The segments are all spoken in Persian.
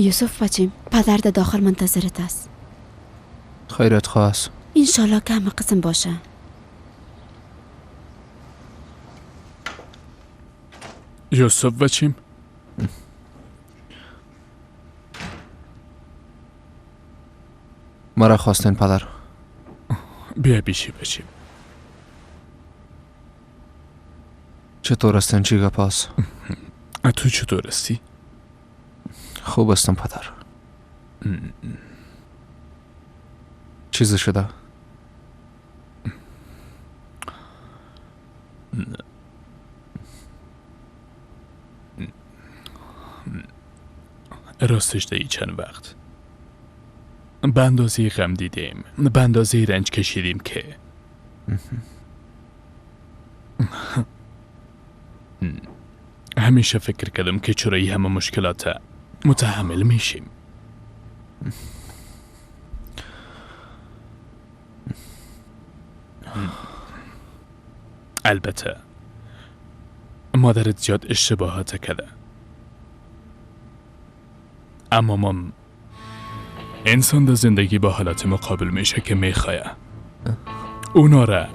یوسف بچیم، پدر در داخل منتظرت است. خیرت خواست. انشالله که همه قسم باشه. یوسف بچیم، مرا خواستین پدر؟ بیا بیشی بچیم. چطور هستین؟ چی گپ است؟ تو چطور هستی؟ خوب هستم پدر. چیزی شده؟ راستش در چند وقت به اندازه غم دیدیم، به اندازه رنج کشیدیم که همیشه فکر کردم که چرا این همه مشکلات متحمل میشیم. البته مادرت زیاد اشتباهات کرده، اما ما انسان در زندگی با حالت مقابل میشه که میخواه اونا را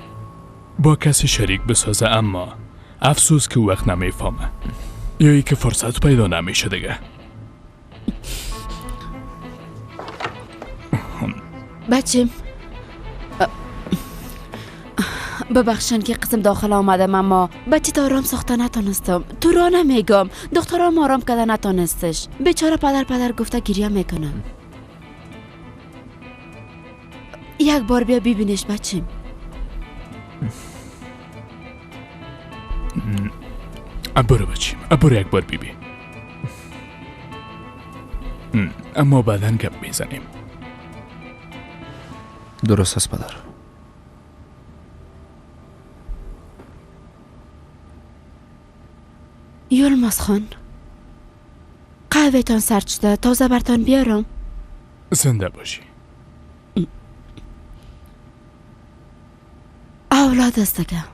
با کسی شریک بسازه، اما افسوس که وقت نمیفهمه یا ای که فرصت پیدا نمیشه دیگه. بچیم ببخشن که قسم داخل آمدم، اما بچه تا آرام ساخته نتانستم. تو را نمیگم، دخترام آرام کرده نتانستش. بیچاره پدر پدر گفته گریه میکنم. یک بار بیا ببینش بچیم. برو بچیم، برو یک بار ببین، اما بعدا گپ میزنیم. درست است پدر. یلماز خان، قهوه تان سرد شده، تازه برتان بیارم. زنده باشی. اولاد است دیگه.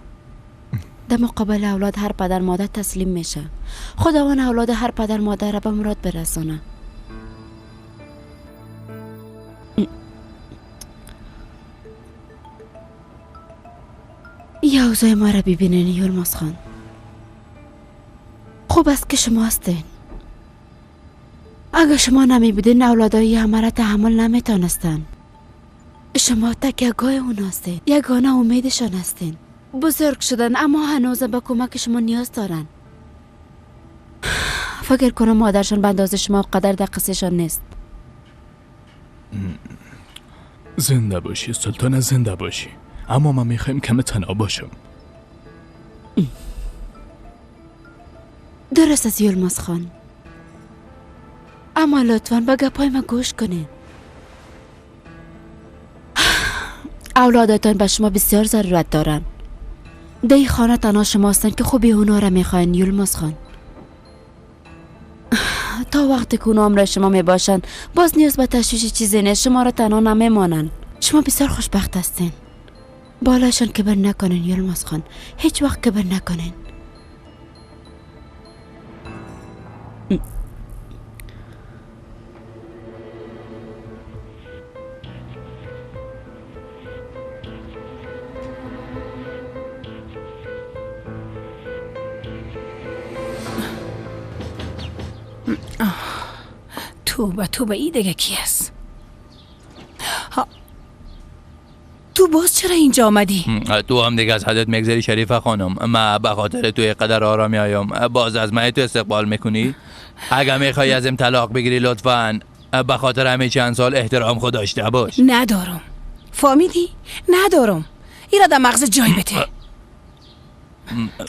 در مقابل اولاد هر پدر مادر تسلیم میشه. خداوند اولاد هر پدر مادر را به مراد برسانه. یه اوضاع ما را ببینین یلماز خان. خوب است که شما هستین. اگر شما نمی بودین اولادای همه را تحمل نمی تانستن. شما تکیه‌گاه اون هستین، یگانه امیدشان هستین. بزرگ شدن اما هنوز به کمک شما نیاز دارن. فکر کنم مادرشان به اندازه شما قدر در قصهشان نیست. زنده باشی سلطانه، زنده باشی. اما ما میخوایم کم تنها باشم. درست است یلماز خان، اما لطفاً به گپای ما گوش کنین. اولادتان به شما بسیار ضرورت دارن. در این خانه تنها شما هستن که خوبی اونا را میخواین یلماز خان. تا وقتی که اونا همراه شما میباشن باز نیاز به تشویش چیزی نیست. شما را تنها نمیمانن. شما بسیار خوشبخت هستین. بالایشان کبر نکنین یلماز خان، هیچ وقت کبر نکنین. توبه توبه، ای دیگه کی است؟ تو باز چرا اینجا آمدی؟ تو هم دیگه از حدت میگذری شریفه خانم. من به خاطر تو قدر آرامی آیم، باز از من تو استقبال میکنی؟ اگه میخوای ازم طلاق بگیری لطفاً به خاطر همه چند سال احترام خود داشته باش. ندارم، فهمیدی؟ ندارم. ایرا در مغز جای بده.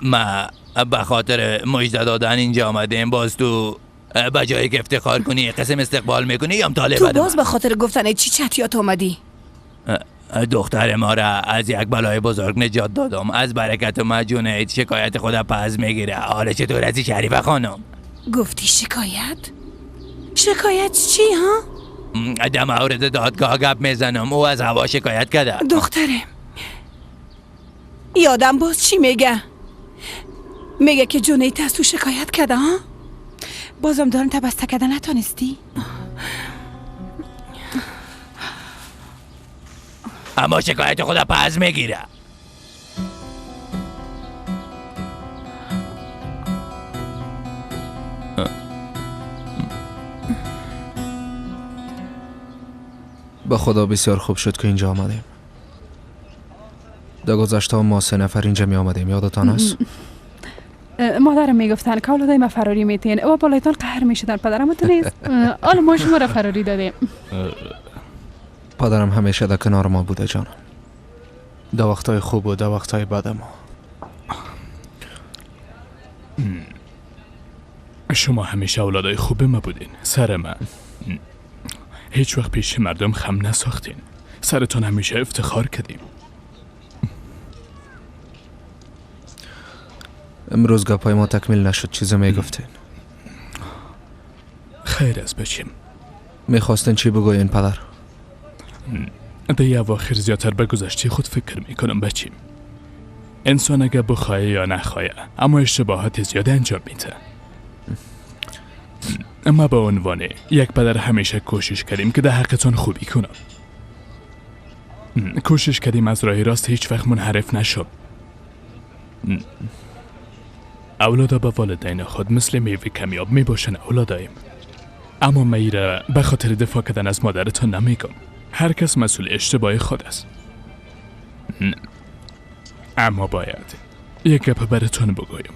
ما به خاطر مژده دادن اینجا آمدیم، باز تو به جایی که افتخار کنی قسم استقبال میکنی یا طالب تو باز به خاطر گفتن چی چتیات آمدی؟ دختر ما را از یک بلای بزرگ نجات دادم. از برکت ما جونید شکایت خدا پس میگیره. حالا چطور از شریفه خانم؟ گفتی شکایت؟ شکایت چی ها؟ در مورد دادگاه گپ میزنم. او از هوا شکایت کرده. دختره یادم باز چی میگه؟ میگه که جونید از تو شکایت کرده ها؟ بازم دارن تا بسته کردن نتانستی؟ اما شکایت خدا پس میگیره. به خدا بسیار خوب شد که اینجا آمدیم. در گذشته ما 3 نفر اینجا می آمدیم، یادتان است؟ مادرم میگفتن که اولادای ما فراری میتین و بالایتان قهر میشدن. پدرم تو نیست. حالا ما شما را فراری دادیم. پدرم همیشه در کنار ما بوده جانم، در وقتای خوب و در وقتای بد ما. شما همیشه اولادای خوب ما بودین سر من. هیچ وقت پیش مردم خم نساختین، سرتان همیشه افتخار کردیم. امروز گپای ما تکمیل نشد، چیزی میگفتین؟ خیر از بچیم. میخواستین چی بگوین پدر؟ در اواخر زیادتر به گذشته خود فکر میکنم بچیم. انسان اگه بخواه یا نخواه اما اشتباهات زیاد انجام میده. اما به عنوان یک پدر همیشه کوشش کردیم که در حقتان خوبی کنم. کوشش کردیم از راه راست هیچ وقت منحرف نشم. اولادا به والدین خود مثل میوه کمیاب می باشن اولادایم. اما من را به خاطر دفاع کردن از مادرتان نمیگم. هر کس مسئول اشتباه خود است. اما باید یک گپ براتون بگویم.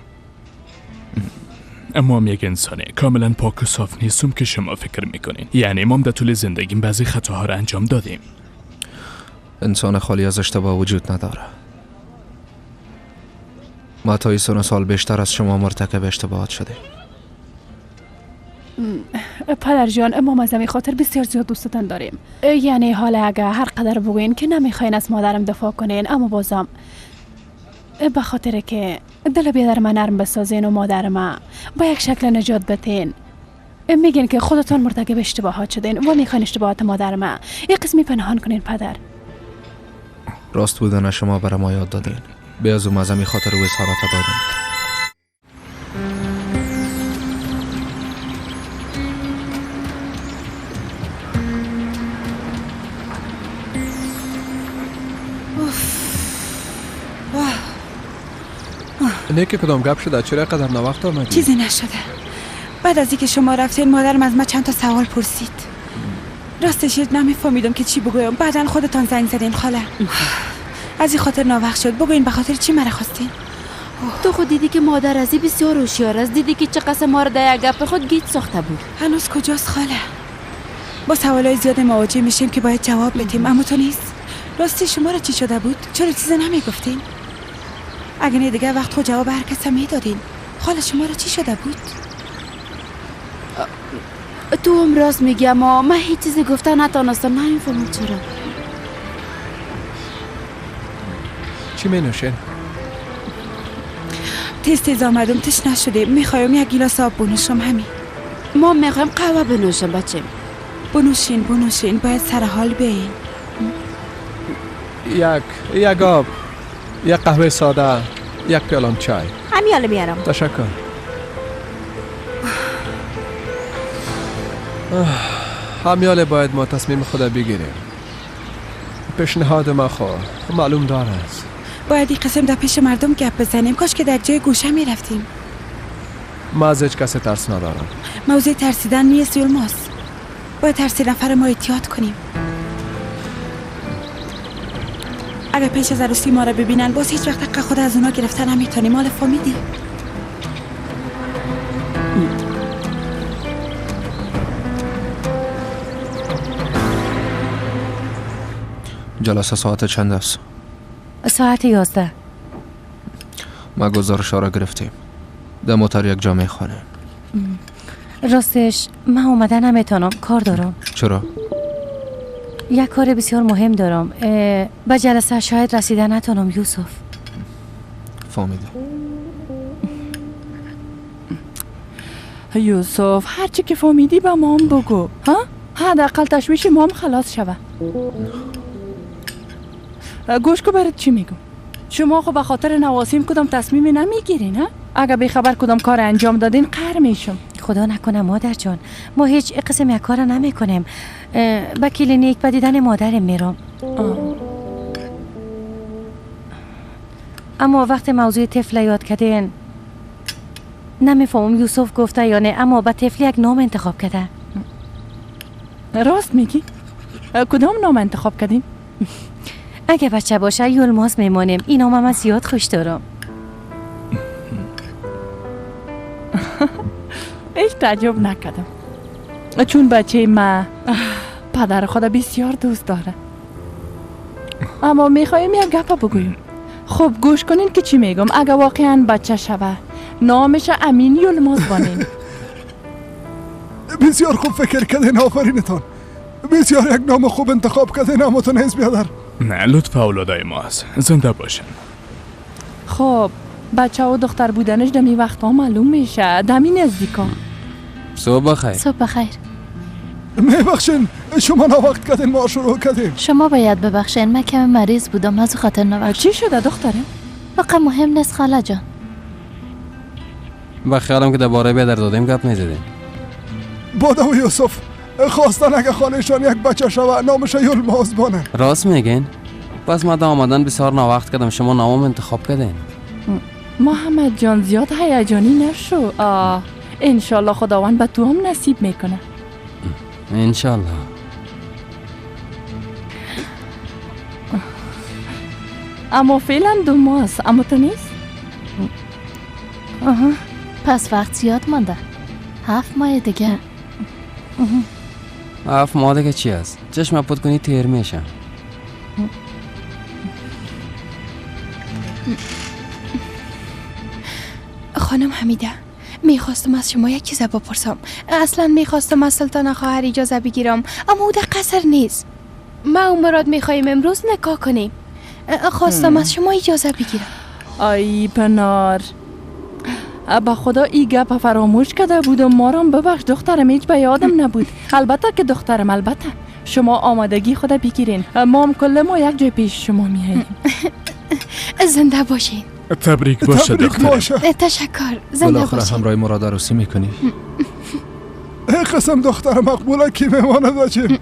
اما هم یک انسانه کاملا پاک و صاف نیستم که شما فکر میکنین. یعنی ما در طول زندگیم بعضی خطاها را انجام دادیم. انسان خالی از اشتباه وجود نداره. ما تا این سال بیشتر از شما مرتکب اشتباهات شدیم. پدر جان، ما از همین خاطر بسیار زیاد دوستتان داریم. یعنی حالا اگه هر قدر بگوین که نمیخواین از مادرم دفاع کنین، اما بازم به خاطر که دل بیادر من نرم بسازین و مادر ما با یک شکل نجات بتین، میگین که خودتان مرتکب اشتباهات شدین و میخواین اشتباهات مادر ما یک قسمی پنهان کنین. پدر، راست بودن شما برای ما یاد دادین. به از از همین خاطر و اظهارات دادیم. نه که کدام گپ شده؟ چرا قدر ناوقت آمدی؟ چیزی نشده. بعد از اینکه شما رفتین مادرم از ما چند تا سوال پرسید. راستش نمیفهمیدم که چی بگویم. بعدن خودتان زنگ زدین خاله. از این خاطر ناوقت شد. بگوین به خاطر چی مرا خواستین؟ تو خود دیدی که مادر ازی بسیار هوشیار است. دیدی که چه قسم ما را در یک گپ خود گیج ساخته بود. هنوز کجاست خاله؟ با سوالای زیاد مواجه میشیم که باید جواب بدیم، اما تو نیست. راستی شما را چی شده بود؟ چرا چیزی نمیگفتین؟ اگه نه دیگه وقت خود جواب هر کس میدادین. خاله شما را چی شده بود؟ تو هم راست میگی، اما من هیچ چیزی گفته نتانستم. نمیفهمم چرا. چی می نوشین؟ تیز تیز آمدم، تش نشده. میخوایم یک گیلاس آب بنوشم. همین. ما میخوایم قهوه بنوشم بچه. بنوشین بنوشین، باید سر حال بیاین. یک آب، یک قهوه ساده، یک پیالم چای. همیاله میارم. تشکر. همیاله باید ما تصمیم خود بگیریم. پیشنهاد ما خو معلوم دار است. باید این قسم در پیش مردم گپ بزنیم. کاش که در جای گوشه می رفتیم. ما از هیچ کسی ترس ندارم. موضوع ترسیدن نیست یلماز. باید ترس نفر ما احتیاط کنیم. اگر پیش از عروسی ما را ببینن باز هیچ وقت حق خود از اونا گرفتن نمیتونیم. حالا فهمیدی؟ جلسه ساعت چند است؟ ساعت 11. ما گزارش را گرفتیم. در موتر یک جا میخوانیم. راستش من اومدن نمیتونم، کار دارم. چرا؟ یک کار بسیار مهم دارم. به جلسه شاید رسیده نتونم یوسف. فهمیدم. یوسف، هرچی که فهمیدی به ما هم بگو. ها؟ حداقل تشویش ما هم خلاص شوه. گوش کو برات چی میگم. شما خب به خاطر نواسیم کدام تصمیم نمیگیرین ها؟ اگه بیخبر کدام کار انجام دادین قهر میشم. خدا نکنه مادر جان، ما هیچ قسم یک کار نمی کنیم. به کلینیک به دیدن مادرم میرم. اما وقت موضوع طفل یاد کردین نمیفهمم یوسف گفته یا نه، اما به طفل یک نام انتخاب کرده. راست میگی؟ کدام نام انتخاب کردین؟ اگه بچه باشه یلماز میمانیم. این نام من زیاد خوش دارم. هیچ تعجب نکردم، چون بچه ما پدر خود بسیار دوست داره. اما میخوایم یک گپ بگویم. خب گوش کنین که چی میگم. اگه واقعا بچه شوه نامش امین یلماز بانین. بسیار خوب فکر کردین، آفرینتان. بسیار یک نام خوب انتخاب کردین. اما تو نیست بیادر. نه لطف اولادای ماست، زنده باشن. خب بچه و دختر بودنش دمی وقتا معلوم میشه، دمی نزدیکا. صبح بخیر. صبح بخیر. میبخشین شما ناوقت کردین، ما شروع کردیم. شما باید ببخشین، من کمی مریض بودم از خاطر نوقت. چی شده دخترم؟ واقعا مهم نیست خاله جان. با خیالم که درباره بیادر دادیم گپ میزدیم. بادا و یوسف خواستن اگه خانهشان یک بچه شوه نامش یلماز بانه. راست میگین؟ پس ما آمدن بسیار ناوقت کردم، شما نامم انتخاب کردین. محمد جان زیاد هیجانی نشو. انشالله خداوند به تو هم نصیب میکنه. انشالله. اما فعلا 2 ماه است. اما تو نیست؟ پس وقت زیاد مانده، 7 ماه دیگه. 7 ماه دیگه چی است؟ چشم پود کنی تیر میشه. خانم حمیده، میخواستم از شما یک چیز بپرسم. اصلا میخواستم از سلطان خواهر اجازه بگیرم، اما او در قصر نیست. ما و مراد میخوایم امروز نکاح کنیم. خواستم از شما اجازه بگیرم. ای پنار، با خدا ای گپ فراموش کرده بودم. مارم ببخش دخترم، هیچ به یادم نبود. البته که دخترم، البته شما آمادگی خدا بگیرین، ما هم کل ما یک جای پیش شما میاییم. زنده باشین. تبریک باشه دخترم. تشکر. زنده باشین. بالاخره همراه مراد عروسی میکنی؟ قسم دختر مقبوله کی میمانه بچیم.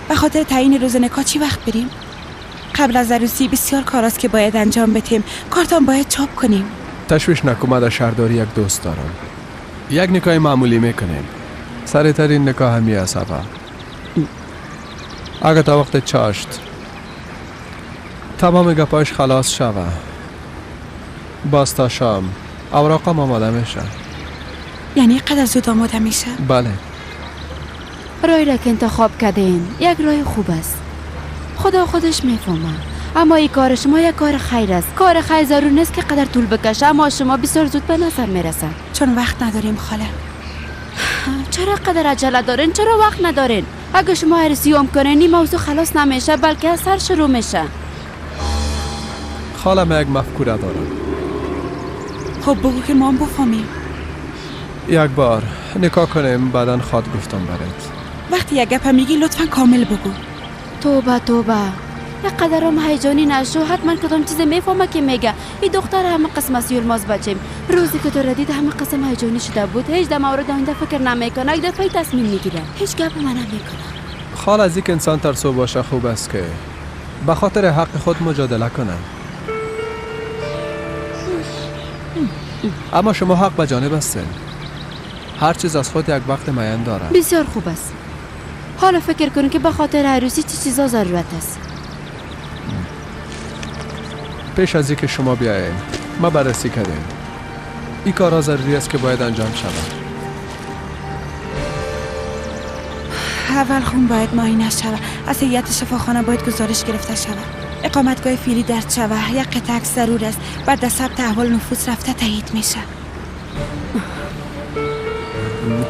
به خاطر تعیین روز نکاح چی وقت بریم؟ قبل از عروسی بسیار کاراست که باید انجام بدیم. کارتان باید چاپ کنیم. تشویش نکن، من در شهرداری یک دوست دارم. یک نکاح معمولی میکنیم. سریعترین نکاح همی است. اگه تا وقت چاشت تمام گپاش خلاص شوه، باز تا شام اوراقم آماده میشه. یعنی قدر زود آماده میشه؟ بله. رای را که انتخاب کردین یک رای خوب است. خدا خودش میفهمه. اما این کار شما یک کار خیر است. کار خیر ضرور نیست که قدر طول بکشه، اما شما بسیار زود به نظر میرسه. چون وقت نداریم خاله. چرا قدر عجله دارین؟ چرا وقت ندارین؟ اگه شما عروسی هم کنین این موضوع خلاص نمیشه، بلکه از سر شروع میشه. خاله من یک مفکوره دارم. خب بگو که ما هم بفهمیم. یک بار نکاح کنیم بعدا خواد گفتم برات. وقتی یک گپ میگی لطفا کامل بگو. توبه توبه، یک قدرم هیجانی نشو. حتما کدام چیز میفهمه که میگه. این دختر همه قسم از یلماز بچیم. روزی که تو را دید همه قسم هیجانی شده بود. هیچ در مورد آینده فکر نمیکنه، یک دفعه تصمیم میگیره. هیچ گپ من نمیکنه. خال از یک انسان ترسو باشه خوب است که به خاطر حق خود مجادله کنه. اما شما حق به جانب هستین. هر چیز از خود یک وقت معین داره. بسیار خوب است. حالا فکر کن که به خاطر عروسی چه چیزا ضرورت است. پیش از اینکه شما بیاین ما بررسی کردیم. این کارا ضروری است که باید انجام شود. اول خون باید معاینه شود. از هیئت شفاخانه باید گزارش گرفته شود. اقامتگاه فعلی درد شود. یک قطعه عکس ضرور است. بعد در ثبت احوال نفوس رفته تایید میشه.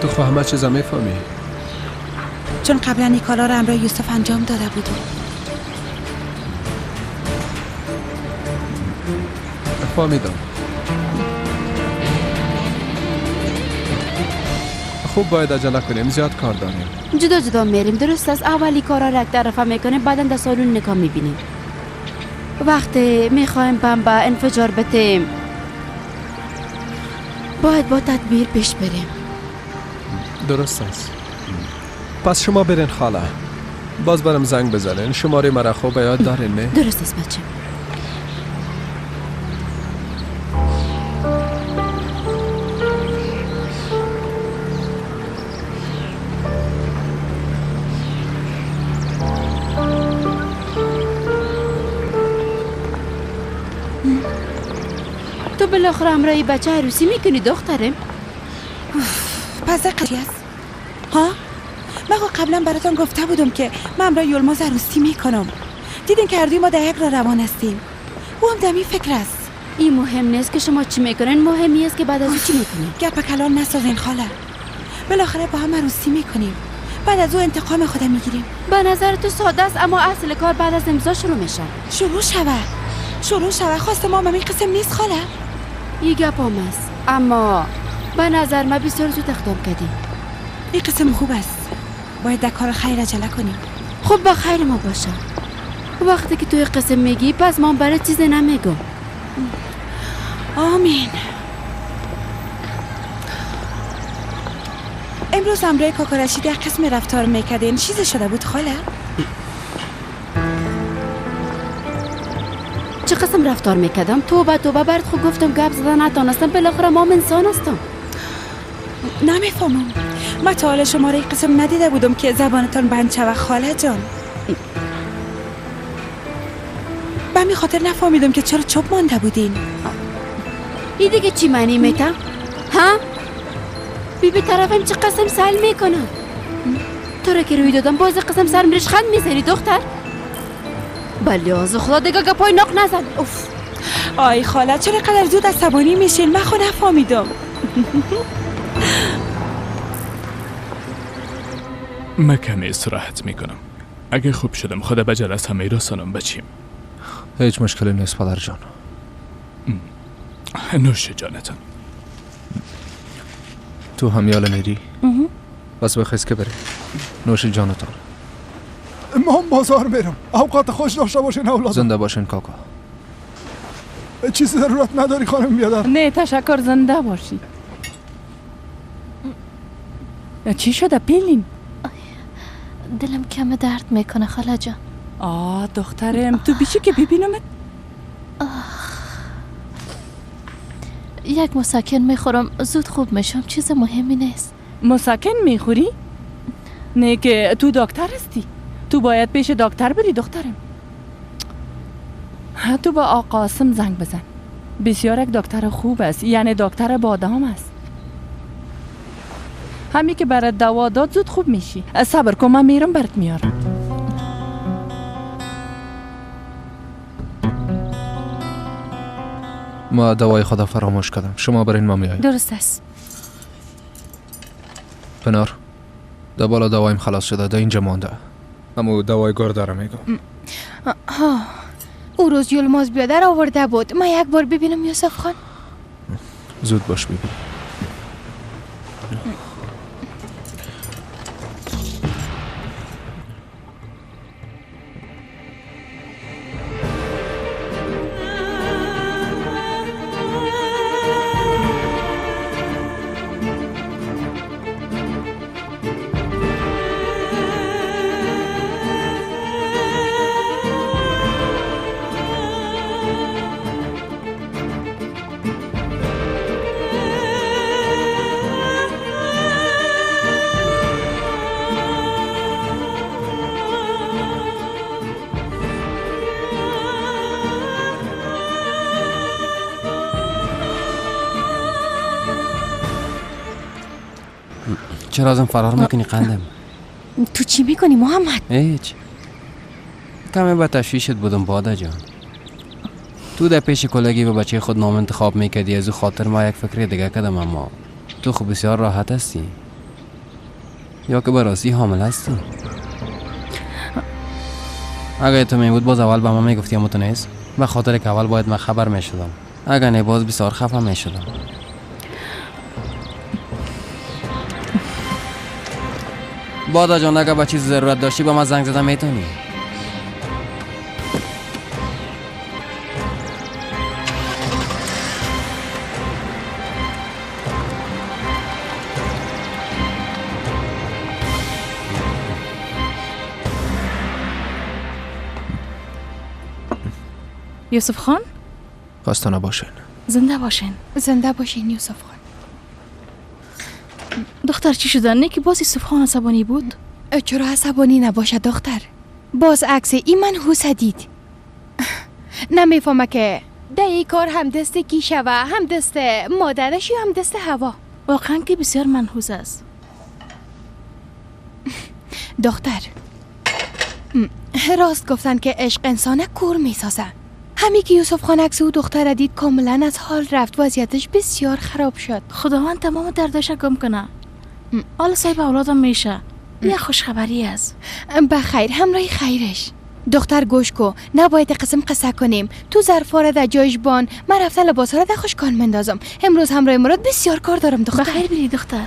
تو خو همه چیزا میفهمی. چون قبلا این کارا را همراه یوسف انجام داده بودم. فهمیدم. خوب باید عجله کنیم، زیاد کار داریم. جدا جدا میریم، درست است. اولی کارا را یک طرفه میکنیم، بعدا در سالن نکاح میبینیم. وقتی میخوایم بمب انفجار بدیم باید با تدبیر پیش بریم. درست است. پس شما برین خاله، باز برم زنگ بزنین. شماره مرا خوب یاد دارین نه؟ درست است بچه. تو بالاخره همراه بچه عروسی میکنی دخترم؟ پس قضیه است ها؟ من قبلا براتون گفته بودم که من همراه یلماز عروسی میکنم. دیدین که هر دوی ما در یک راه روان هستیم. او هم دمی فکر است. این مهم نیست که شما چی میکنین، مهمی است که بعد از او چی میکنین. گپ کلان نسازین خاله. بالاخره با هم عروسی میکنیم، بعد از او انتقام خودم میگیریم. به نظر تو ساده است، اما اصل کار بعد از امضا شروع میشه. شروع شوه. خواست ما هم این قسم نیست خاله. این گپ هم است، اما به نظر من بسیار زود اقدام کردی. این قسم خوب است. باید در کار خیر عجله کنیم. خب با خیر ما باشه. وقتی که توی قسم میگی پس من برای چیزی نمیگم. آمین. امروز همراه کاکا رشید یک قسم رفتار میکردین. چیزی شده بود خاله؟ چه قسم رفتار میکردم؟ توبه توبه برات خود گفتم گپ زدن نتانستم. بالاخره ما انسان هستم. نمیفهمم. من تا حالا شما را قسم ندیده بودم که زبانتان بند شوه خاله جان. به همین خاطر نفهمیدم که چرا چوب مانده بودین. این دیگه چی معنی میتم؟ ها؟ بی طرفم چه قسم سل میکنم؟ تو را که روی دادم باز قسم سرم ریشخند میزنی دختر؟ بله از خدا دیگه گپای ناق نزن. اوف. آی خاله چرا قدر زود عصبانی میشین؟ من خود نفهمیدم. من کمی استراحت میکنم. اگه خوب شدم خدا به جلسه میرسانم بچیم. هیچ مشکلی نیست پدر جان. نوش جانتان. تو هم یاله میری؟ بس بخیز که بری. نوش جانتان. ما هم بازار میرم. اوقات خوش داشته باشین اولاد. زنده باشین کاکا. چیزی ضرورت نداری خانم بیادر؟ نه تشکر، زنده باشی. چی شده پیلین؟ دلم کم درد میکنه خاله جان. آه دخترم تو بیشی که ببینمت. یک مسکن میخورم زود خوب میشم، چیز مهمی نیست. مسکن میخوری؟ نه که تو دکتر هستی، تو باید پیش دکتر بری دخترم. تو با آقا قاسم زنگ بزن، بسیار یک دکتر خوب است، یعنی دکتر بادام است. همی که برات دوا داد زود خوب میشی. صبر کن من میرم برات میارم. ما دوای خدا فراموش کردم، شما برین ما میاییم. درست است. پنار در بالا دوایم خلاص شده، در اینجا مانده. اما دوای گرده را میگم. ها او روز یلماز بیادر آورده بود. من یک بار ببینم یوسف خان. زود باش ببین. چرا ازم فرار میکنی قندم؟ تو چی میکنی محمد؟ هیچ، کمی به تشویشت بودم باده جان. تو در پیش کلگی به بچه خود نام انتخاب میکردی، از او خاطر ما یک فکر دیگه کردم، اما تو خب بسیار راحت هستی یا که به راستی حامل هستی؟ اگه تو می بود باز اول به ما میگفتی، اما تو نیست، به خاطر که اول باید من خبر میشدم، اگه نه باز بسیار خفه میشدم. بادا جان اگه به چیز ضرورت داشتی با من زنگ زدن میتونی. یوسف خان؟ خسته نباشین. زنده باشین. زنده باشین یوسف خان. دختر چی شده؟ نه که باز یوسف خان عصبانی بود؟ چرا عصبانی نباشه دختر؟ باز عکس این منحوس دید. نمیفهمه که ده ای کار هم دست کی شوه، هم دست مادرش یا هم دست هوا. واقعا که بسیار منحوس است. دختر راست گفتن که عشق انسان کور میسازه. همی که یوسف خان عکس او دختر دید کاملا از حال رفت، وضعیتش بسیار خراب شد. خداوند تمام دردش گم کنه. حالا صاحب اولادم میشه. یه خوشخبری است. بخیر همراه خیرش. دختر گوش کو، نباید قسم قصه کنیم. تو ظرفا را در جایش بان، من رفته لباسا را در خشکان مندازم. امروز همراه مراد بسیار کار دارم دختر. بخیر بری دختر.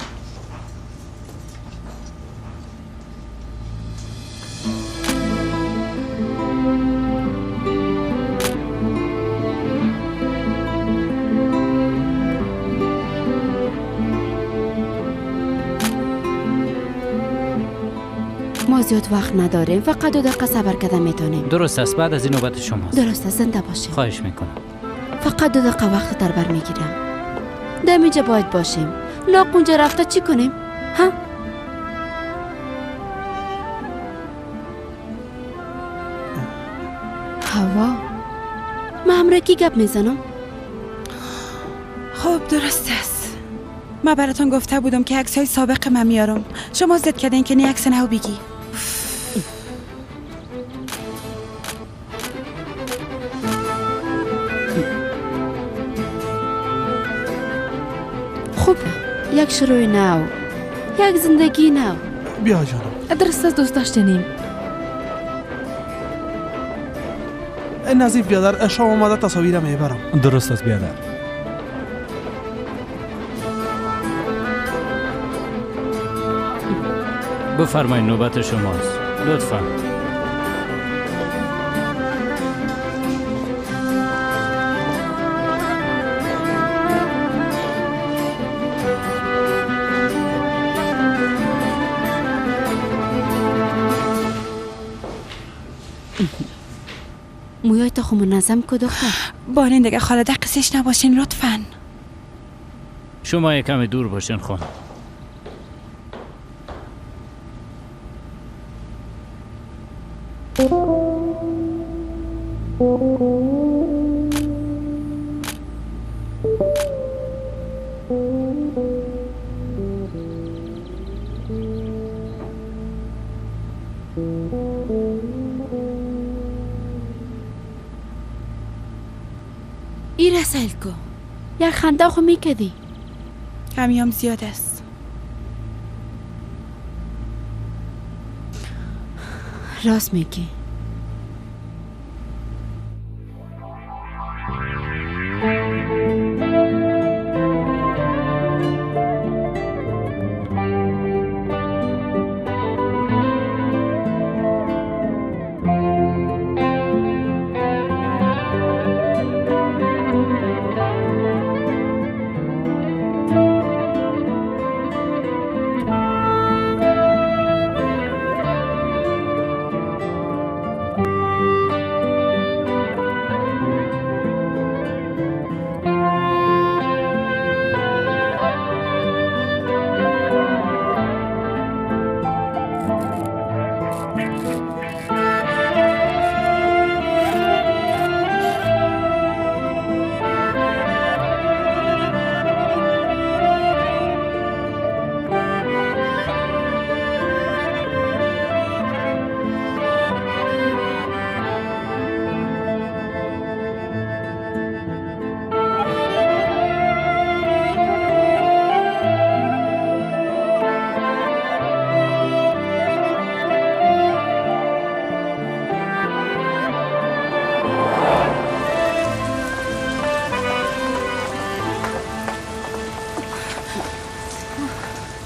ما زیاد وقت نداریم، فقط 2 دقیقه صبر کردن میتونیم. درست است، بعد از این نوبت شماست. درست است، زنده باشیم. خواهش میکنم. فقط 2 دقیقه وقت در بر میگیرم. دم اینجا باید باشیم. لاق اونجا رفته چی کنیم؟ ها؟ هوا من همراه کی گپ میزنم؟ خب درست است. من براتون گفته بودم که عکس‌های سابق من میارم. شما زد کردین که نه عکس نو بگی. خوب، یک شروع نو، یک زندگی نو. بیا جانم. درست است دوست داشتنیم. نظیف بیادر شام آمده تصاویر میبرم. درست است بیادر. بفرمایید نوبت شماست. لطفا. مویای تا خو منظم کو دختر. بارین دیگه خاله قصش نباشین لطفا. شما یکم دور باشین خانم. ای رسل کو یک خنده خو میکدی. همیام زیاد است. راست میگی.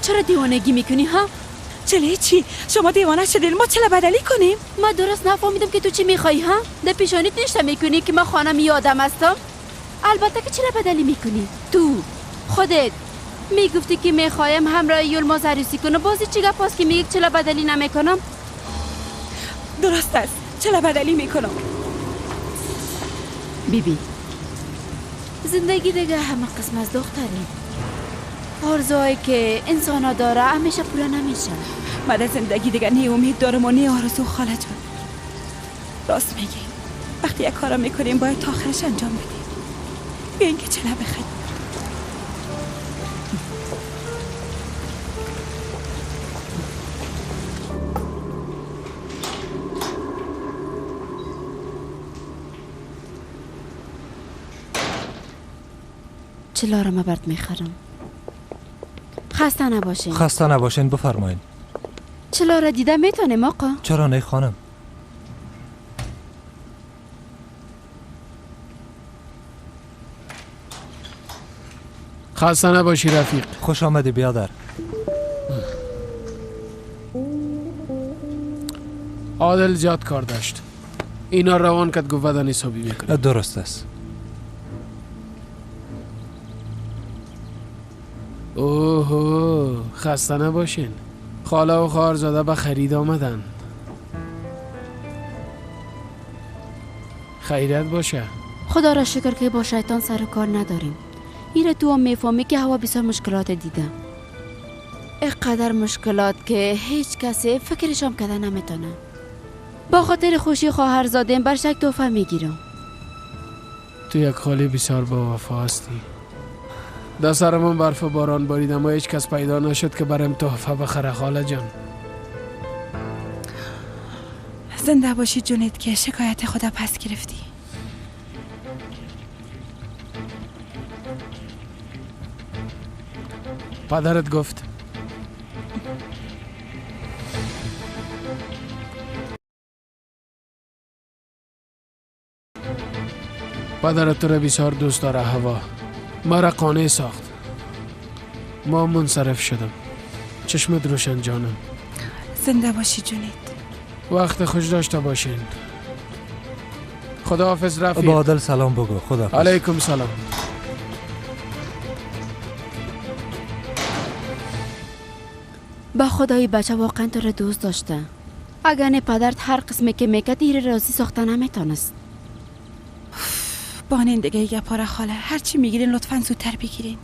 چرا دیوانگی میکنی ها؟ چله چی؟ شما دیوانه شدین، ما چله بدلی کنیم؟ ما درست نفهمیدم که تو چی میخوای ها؟ در پیشانیت نشته میکنی که من خانم یادم هستم؟ البته که چله بدلی میکنی؟ تو خودت میگفتی که میخوایم همراه یلماز عروسی کنم، بازی چی گپ هست که میگی چله بدلیمیکنم؟ درست است، چله بدلی میکنم. بیبی زندگی دیگه همه قسم از دختریم. آرزوهایی که انسان ها داره همیشه پورا نمیشه. من در زندگی دیگه نه امید دارم و نه آرزو خاله جان. راست میگی، وقتی یک کارا میکنیم باید تا آخرش انجام بدیم، بیا اینکه چله بخریم. چلا را من برات میخرم. خسته نباشین. خسته نباشین، بفرمایین. چلا را دیده میتونیم آقا؟ چرا نه خانم. خسته نباشی رفیق. خوش آمدی بیادر. عادل زیاد کار داشت، اینا روان کد گفت بدن حسابی میکنه. درست است. اوهو خسته نباشین. خاله و خواهرزاده به خرید آمدن. خیرت باشه. خدا را شکر که با شیطان سر و کار نداریم. ایره تو هم میفهمی که هوا بسیار مشکلات دیده، اینقدر مشکلات که هیچ کسی فکرش هم کده نمیتونه. با خاطر خوشی خواهرزادم برش یک تحفه میگیرم. تو یک خاله بسیار با وفا هستی. در سرمان برف و باران بارید اما هیچ کس پیدا نشد که برم تحفه بخره. خاله جان زنده باشی جونت که شکایت خدا پس گرفتی. پدرت گفت پدرت تو را بسیار دوست داره. هوا مرا قانع ساخت. ما منصرف شدم. چشمت روشن جانم. زنده باشی جونت. وقت خوش داشته باشین. خداحافظ رفیق. با عادل سلام بگو. خداحافظ. علیکم سلام. با خدای بچه واقعا تو را دوست داشته. اگر نه پدرت هر قسمی که میکرد ایر راضی ساخته نمیتونست. بانین دیگه یه پاره خاله. هرچی میگیرین لطفا زودتر بگیرین.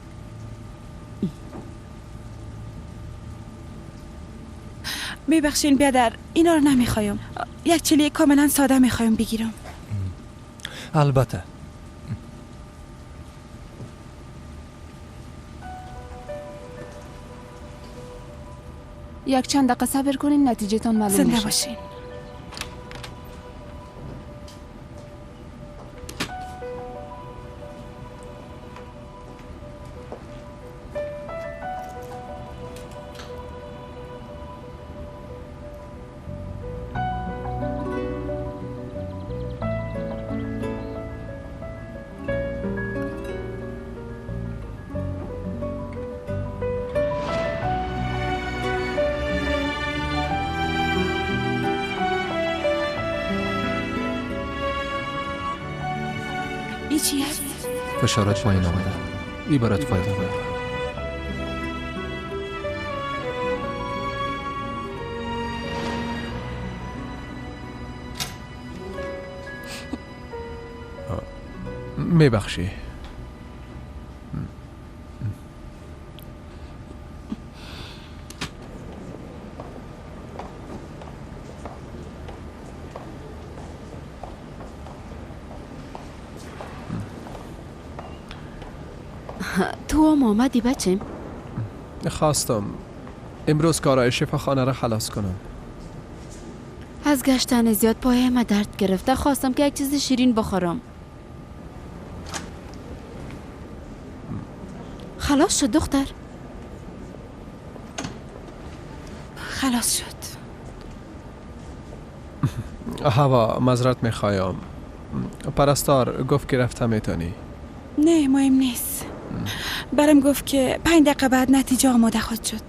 میبخشین بیادر، اینا رو نمیخوایم. یک چلی کاملا ساده میخوایم بگیرم. البته. یک چند دقیقه صبر کنین نتیجه تان معلوم میشه. زنده باشین. چی هست؟ فشارت پایین آمده. ای برات فایده داره. میبخشی. تو هم آمدی بچم؟ خواستم امروز کارای شفاخانه را خلاص کنم. از گشتن زیاد پای ما درد گرفته. خواستم که یک چیز شیرین بخورم. خلاص شد دختر؟ خلاص شد. هوا معذرت میخوایم. پرستار گفت که رفته میتونی. نه مهم نیست. برام گفت که 5 دقیقه بعد نتیجه آماده خواهد شد.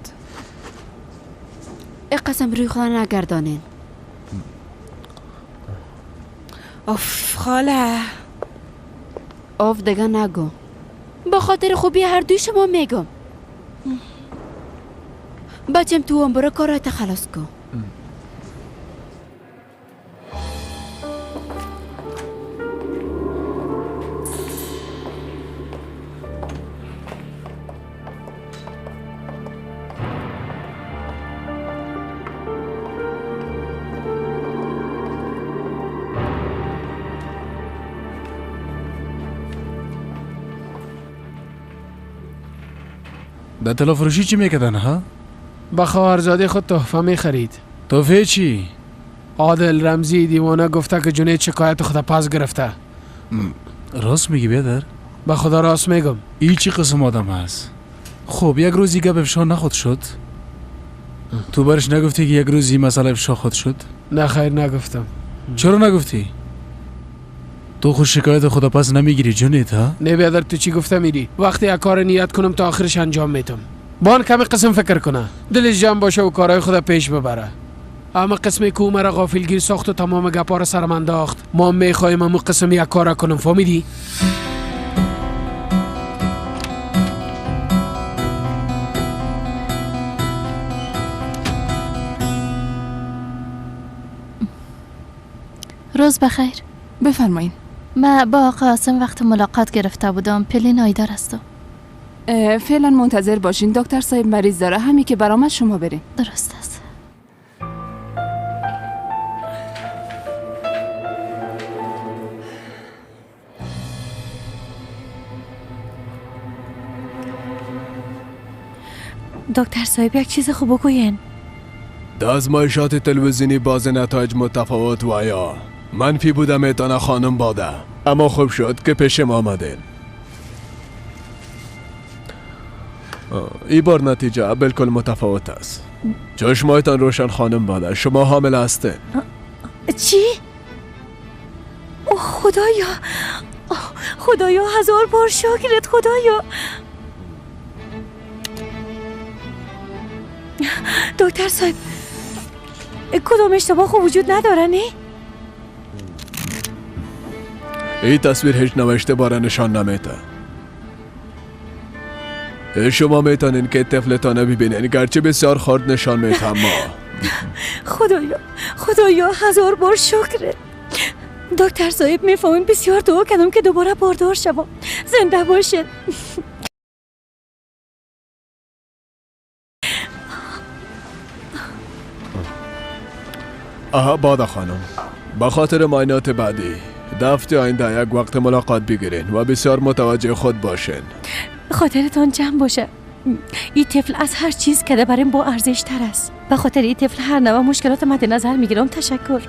ای قسم روی خدا نگردانین. اوف خاله. اوف دیگه نگو. با خاطر خوبی هر دوی شما میگم. بچم تو هم برو کارات خلاص کن. در طلا فروشی چی میکردن ها؟ به خواهرزاده خود تحفه میخرید. تحفه چی؟ عادل رمزی دیوانه گفته که جنید شکایت خود پس گرفته. راست میگی بیادر؟ به خدا راست میگم. ای چی قسم آدم هست؟ خب یک روزی گپ افشا نخود شد؟ تو برش نگفتی که یک روزی مسئله افشا خود شد؟ نه خیر نگفتم. چرا نگفتی؟ تو خود شکایت خدا پس نمیگیری جنید ها؟ نه بیادر تو چی گفته میری؟ وقتی یک کار نیت کنم تا آخرش انجام میتم. بان کمی قسم فکر کنه، دلش جمع باشه و کارهای خود پیش ببره. اما قسمی که او مرا غافلگیر ساخت و تمام گپا را سرم انداخت. ما میخوایم امو قسم یک کار کنم، فهمیدی؟ روز بخیر. بفرمایین. من با آقا عاصم وقت ملاقات گرفته بودم. پلین آیدار هستم. فعلا منتظر باشین، دکتر صاحب مریض داره، همین که برآمد شما برین. درست است. دکتر صاحب یک چیز خوب بگوین. در آزمایشات تلویزیونی باز نتایج متفاوت و یا منفی بوده میتانه خانم باده، اما خوب شد که پیشم آمدین. ای بار نتیجه بالکل متفاوت است. چشمایتان روشن خانم باده، شما حامل هستین. چی؟ اوه خدایا، خدایا هزار بار شکرت خدایا. دکتر صاحب کدام اشتباه خوب وجود نداره نه؟ این تصویر هیچ نوشته باره نشان نمیده. شما میتونین که طفلتان ببینین، گرچه بسیار خرد نشان میده اما خدایا خدایا هزار بار شکرت. دکتر صاحب میفهمین بسیار دعا کردم که دوباره باردار شوم. زنده باشین. آها باده خانم، به خاطر معاینات بعدی دفعه آینده یک وقت ملاقات بگیرین و بسیار متوجه خود باشین. خاطرتان جمع باشه، این طفل از هر چیز که بریم با ارزش تر است. به خاطر این طفل هر نوع مشکلات مد نظر میگیرم. تشکر.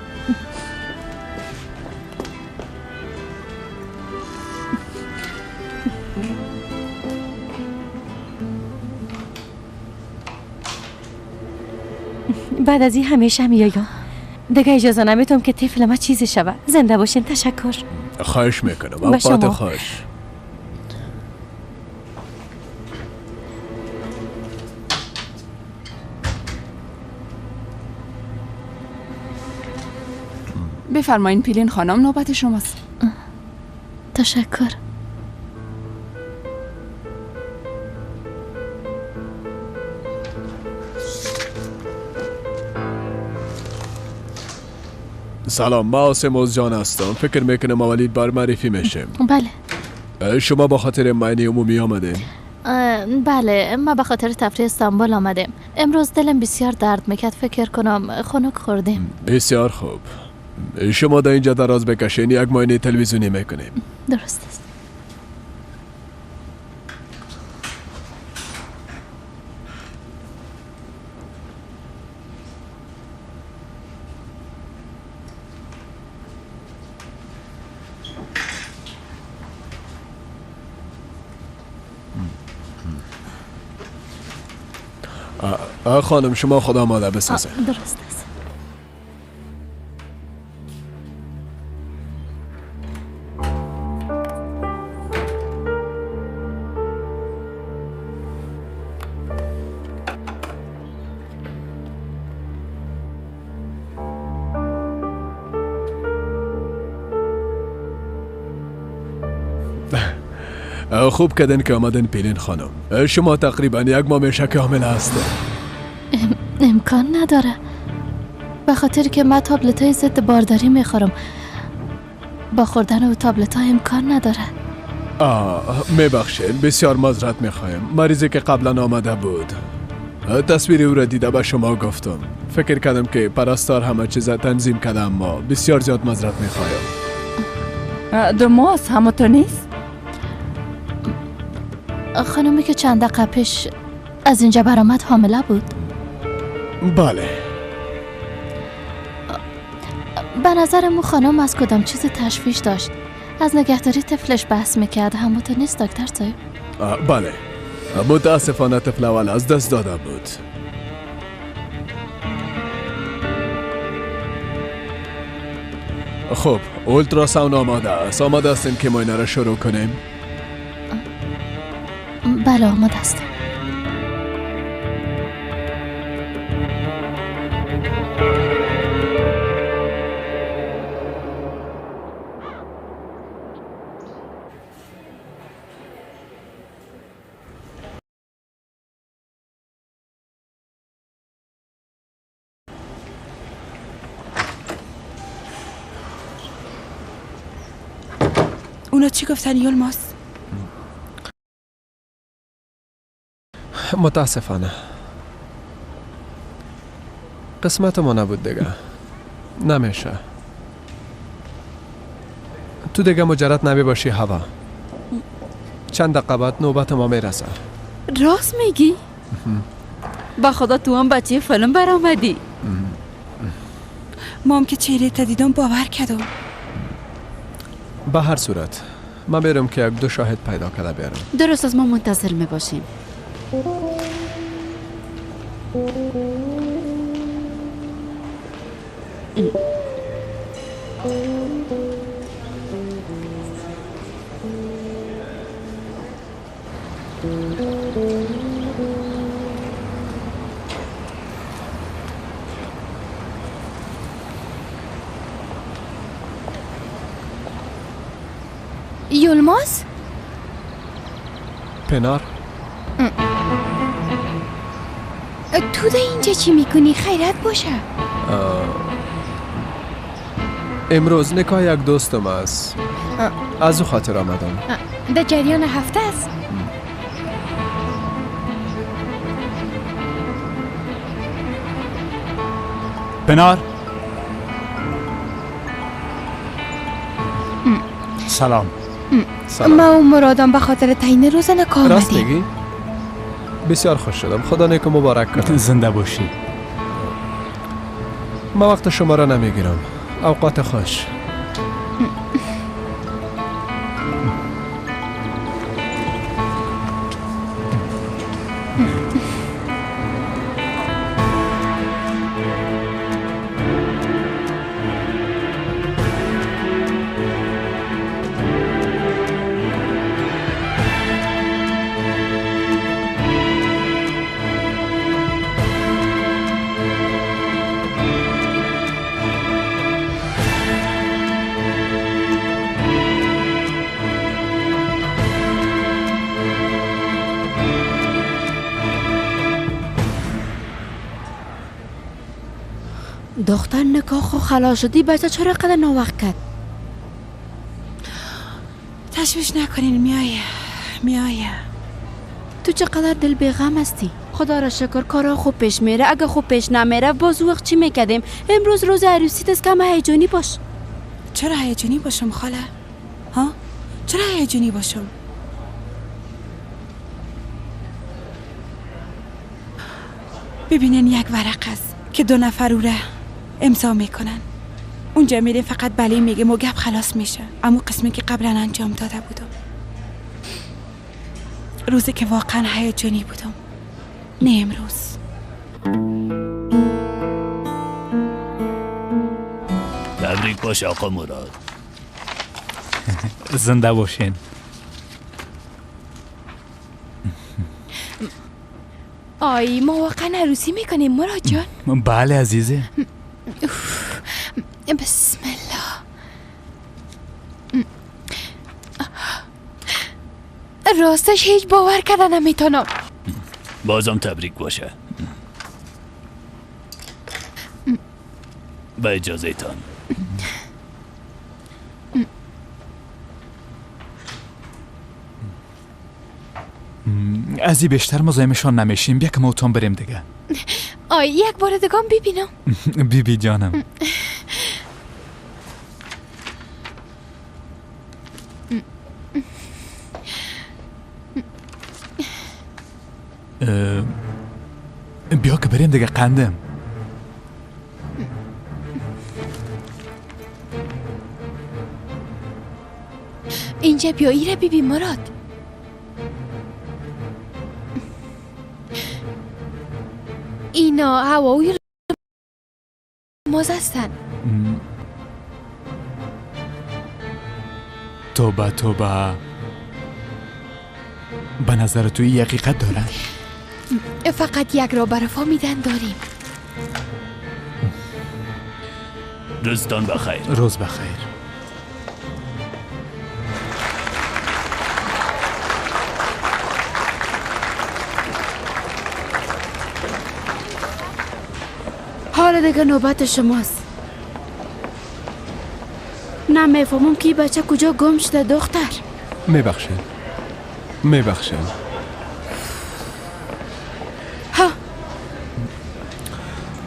بعد از این همیشه میایم. دیگه اجازه نمیتم که طفل ما چیزی شوه. زنده باشین. تشکر. خواهش میکنم. اوقات خوش. بفرمایین پیلین خانم، نوبت شماست. تشکر. سلام، ما عاصم اوزجان هستم. فکر میکنم اولین بار معرفی میشیم. بله. شما با خاطر معاینه عمومی آمدین؟ بله، ما به خاطر تفریح استانبول آمدیم. امروز دلم بسیار درد میکرد، فکر کنم خنک خوردیم. بسیار خوب. شما در اینجا دراز بکشین، یک معاینه تلویزیونی میکنیم. درست است. خانم شما خدا آماده بسازه. درست است. خوب کردن که آمدن پیلین خانم. شما تقریبا یک ماه میشه که حامله هستید. امکان نداره، به خاطر که من تابلت های ضد بارداری میخورم. با خوردن او تابلت ها امکان نداره. میبخشید، بسیار معذرت میخوایم. مریضی که قبلا آمده بود تصویر او را دیده به شما گفتم. فکر کردم که پرستار همه چیز تنظیم کرده، اما بسیار زیاد معذرت میخوایم. دو ماست همو تو نیست؟ خانمی که چند دقیقه پیش از اینجا برآمد حامله بود؟ بله. به نظر مو خانم از کدام چیز تشویش داشت. از نگهداری طفلش بحث میکرد. همونطور نیست دکتر صاحب؟ بله، متاسفانه طفل اول از دست داده بود. خب اولتراساوند آماده است. آماده هستیم که معاینه را شروع کنیم؟ بله آماده هستم. اونا چی گفتن یلماز؟ متاسفانه قسمت ما نبود دیگه، نمیشه. تو دیگه مجرد نبی باشی هوا. چند دقیقه بعد نوبت ما میرسه. راست میگی؟ با خدا تو هم بچه فیلم برآمدی. مام که چهره تا دیدم باور کردم. به هر صورت من برم که یک دو شاهد پیدا کرده بیارم. درست، از ما منتظر میباشیم. یلماز؟ پنار، تو ده اینجا چی میکنی؟ خیرت باشه. امروز نکاح یک دوستم است، از او خاطر آمدم. در جریان هفته است. پنار، سلام. ما و مرادم به خاطر تعیین روز نکاح راست آمدیم. میگی؟ بسیار خوش شدم. خدا نیک و مبارک کنه. زنده باشی. ما وقت شما را نمیگیرم. اوقات خوش. دختر نکاح خو خلاص شدی، بچه چرا قدر ناوقت کرد؟ تشویش نکنین، میایه میایه. تو چقدر دل بیغم هستی. خدا را شکر کارا خوب پیش میره. اگه خوب پیش نمیره باز وقت چی میکردیم؟ امروز روز عروسیت است، کم هیجانی باش. چرا هیجانی باشم خاله؟ ها؟ چرا هیجانی باشم؟ ببینین یک ورق است که دو نفر او را امضا میکنن. اونجا میره فقط بله میگه و گپ خلاص میشه. اما قسمی که قبلا انجام داده بودم، روزی که واقعا هیجانی بودم، نه امروز. تبریک باش آقا مراد. زنده باشین. آی ما واقعا عروسی میکنیم مراد جان؟ بله عزیزه. بسم الله. راستش هیچ باور کردن نمیتونم. بازم تبریک باشه. با اجازه تان. از این بیشتر مزاحمشان نمیشیم. بیا که ما اتان بریم دیگه. آی یک بار دیگه ببینم. بی بی جانم. بیا که بریم دیگه قندم. اینجا بیا ایره ببین مراد. اینا هوا و یلماز هستن. توبه توبه، به نظر توی حقیقت داره؟ فقط یک را برای فهمیدن داریم. دوستان بخیر. روز بخیر. حالا دیگه نوبت شماست. نمیفهمم که بچه کجا گم شده دختر. میبخشین میبخشین. ها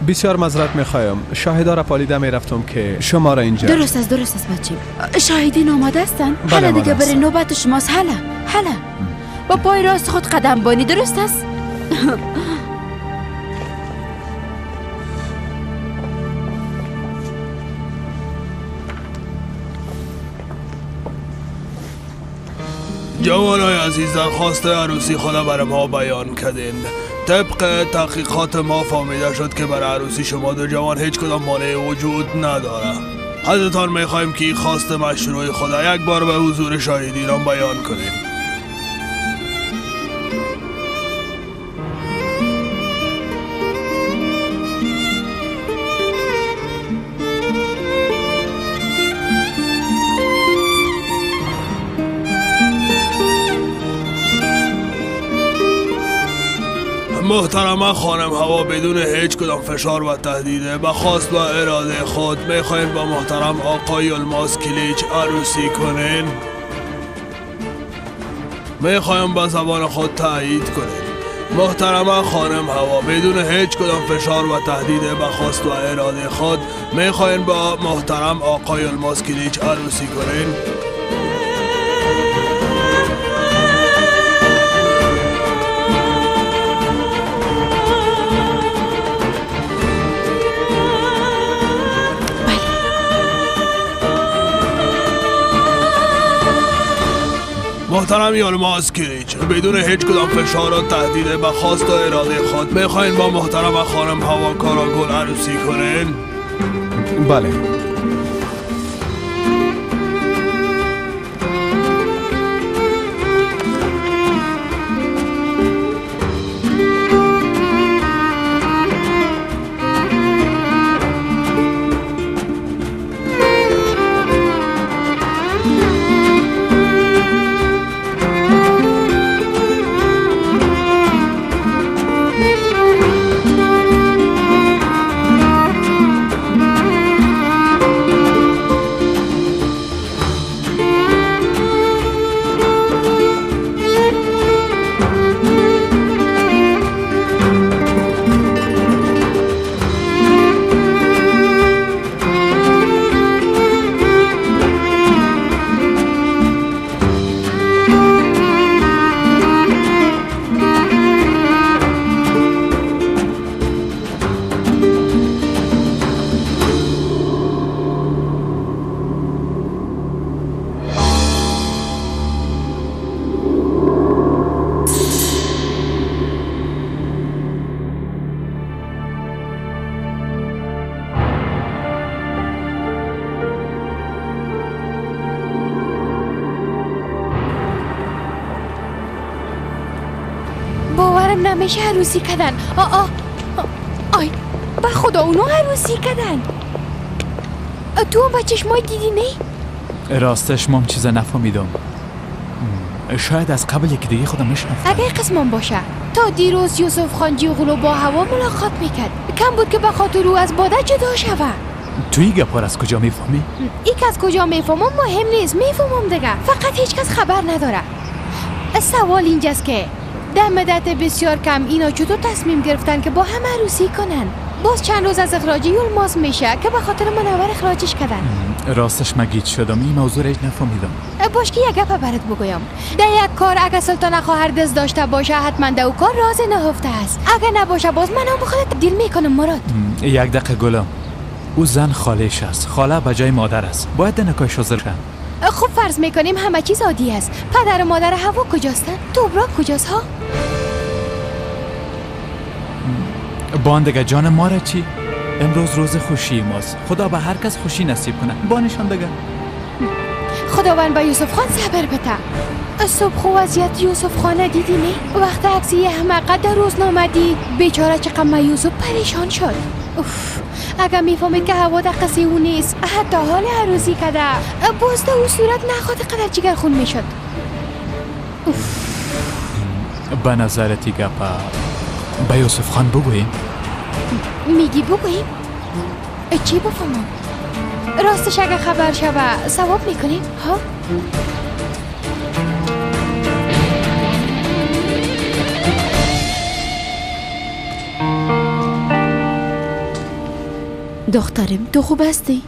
بسیار معذرت میخوایم. شاهدا را پالیده میرفتم که شما را اینجا. درست است درست است بچه. شاهدین آماده هستن؟ حالا دیگه برای نوبت شماست. حالا حالا با پای راست خود قدم بانی. درست است؟ جوانای عزیز، درخواست عروسی خود برای ما بیان کردین. طبق تحقیقات ما فهمیده شد که برای عروسی شما دو جوان هیچ کدام مانع وجود نداره. ازتان میخوایم که خواست مشروع خود یک بار به حضور شاهدینان بیان کنیم. محترمه خانم هوا بدون هیچ کدام فشار و تهدید به خواست و اراده خود میخواین با محترم آقای یلماز کلیچ عروسی کنین؟ میخوایم به زبان خود تایید کنین. محترمه خانم هوا بدون هیچ کدام فشار و تهدید به خواست و اراده خود میخواین با محترم آقای یلماز کلیچ عروسی کنین؟ محترم یلماز کلیچ بدون هیچ کدام فشار و تهدید به خواست و اراده خود میخواین با محترم خانم هوا کاراگل عروسی کنین؟ بله. باورم نمیشه عروسی کردن. آ آی به خدا اونو عروسی کردن. تو هم با چشمای دیدی نه؟ راستش مام چیز نفهمیدم. شاید از قبل یکی دیگه خودم میشناختم. اگه قسمم باشه تا دیروز یوسف خان جیغلو با هوا ملاقات میکرد. کم بود که به خاطر او از باده جدا شوه. تو این گپار از کجا میفهمی؟ ای که از کجا میفهمم مهم نیست، میفهمم دیگه، فقط هیچ کس خبر نداره. سوال اینجاست که در مدت بسیار کم اینا چطور تصمیم گرفتن که با هم عروسی کنن؟ باز چند روز از اخراج یلماز میشه که به خاطر منور اخراجش کردن. راستش من گیج شدم، این موضوع را هیچ نفهمیدم. باش که یک گپ برات بگویم. در یک کار اگه سلطان خواهر دست داشته باشه حتما در او کار راز نهفته است. اگه نباشه باز من هم خودت تبدیل میکنم مراد. یک دقیقه گلم، او زن خاله‌اش است، خاله به جای مادر است، باید در نکاحش حاضر شد. خب فرض میکنیم همه چیز عادی است. پدر و مادر هوا کجاستن؟ توبرا کجاست ها؟ باندگه جان ما را چی؟ امروز روز خوشی ماست، خدا به هر کس خوشی نصیب کنه. با نشان دیگه خداوند به یوسف خان صبر بده. صبح خو وضعیت یوسف خانه دیدی نه؟ وقت عکس یه احمقه در روزنامه دید، بیچاره چقدر یوسف پریشان شد. اوف، اگه میفهمید که هوا در قصه او نیست، حتی حال عروسی کده باز در او صورت نخواد قدر جگر خون میشد. به نظرتی گپه به یوسف خان بگوییم؟ میگی بگوییم؟ چی بفهمم؟ راستش اگه خبر شوه ثواب میکنیم ها؟ دخترم تو خوب هستی؟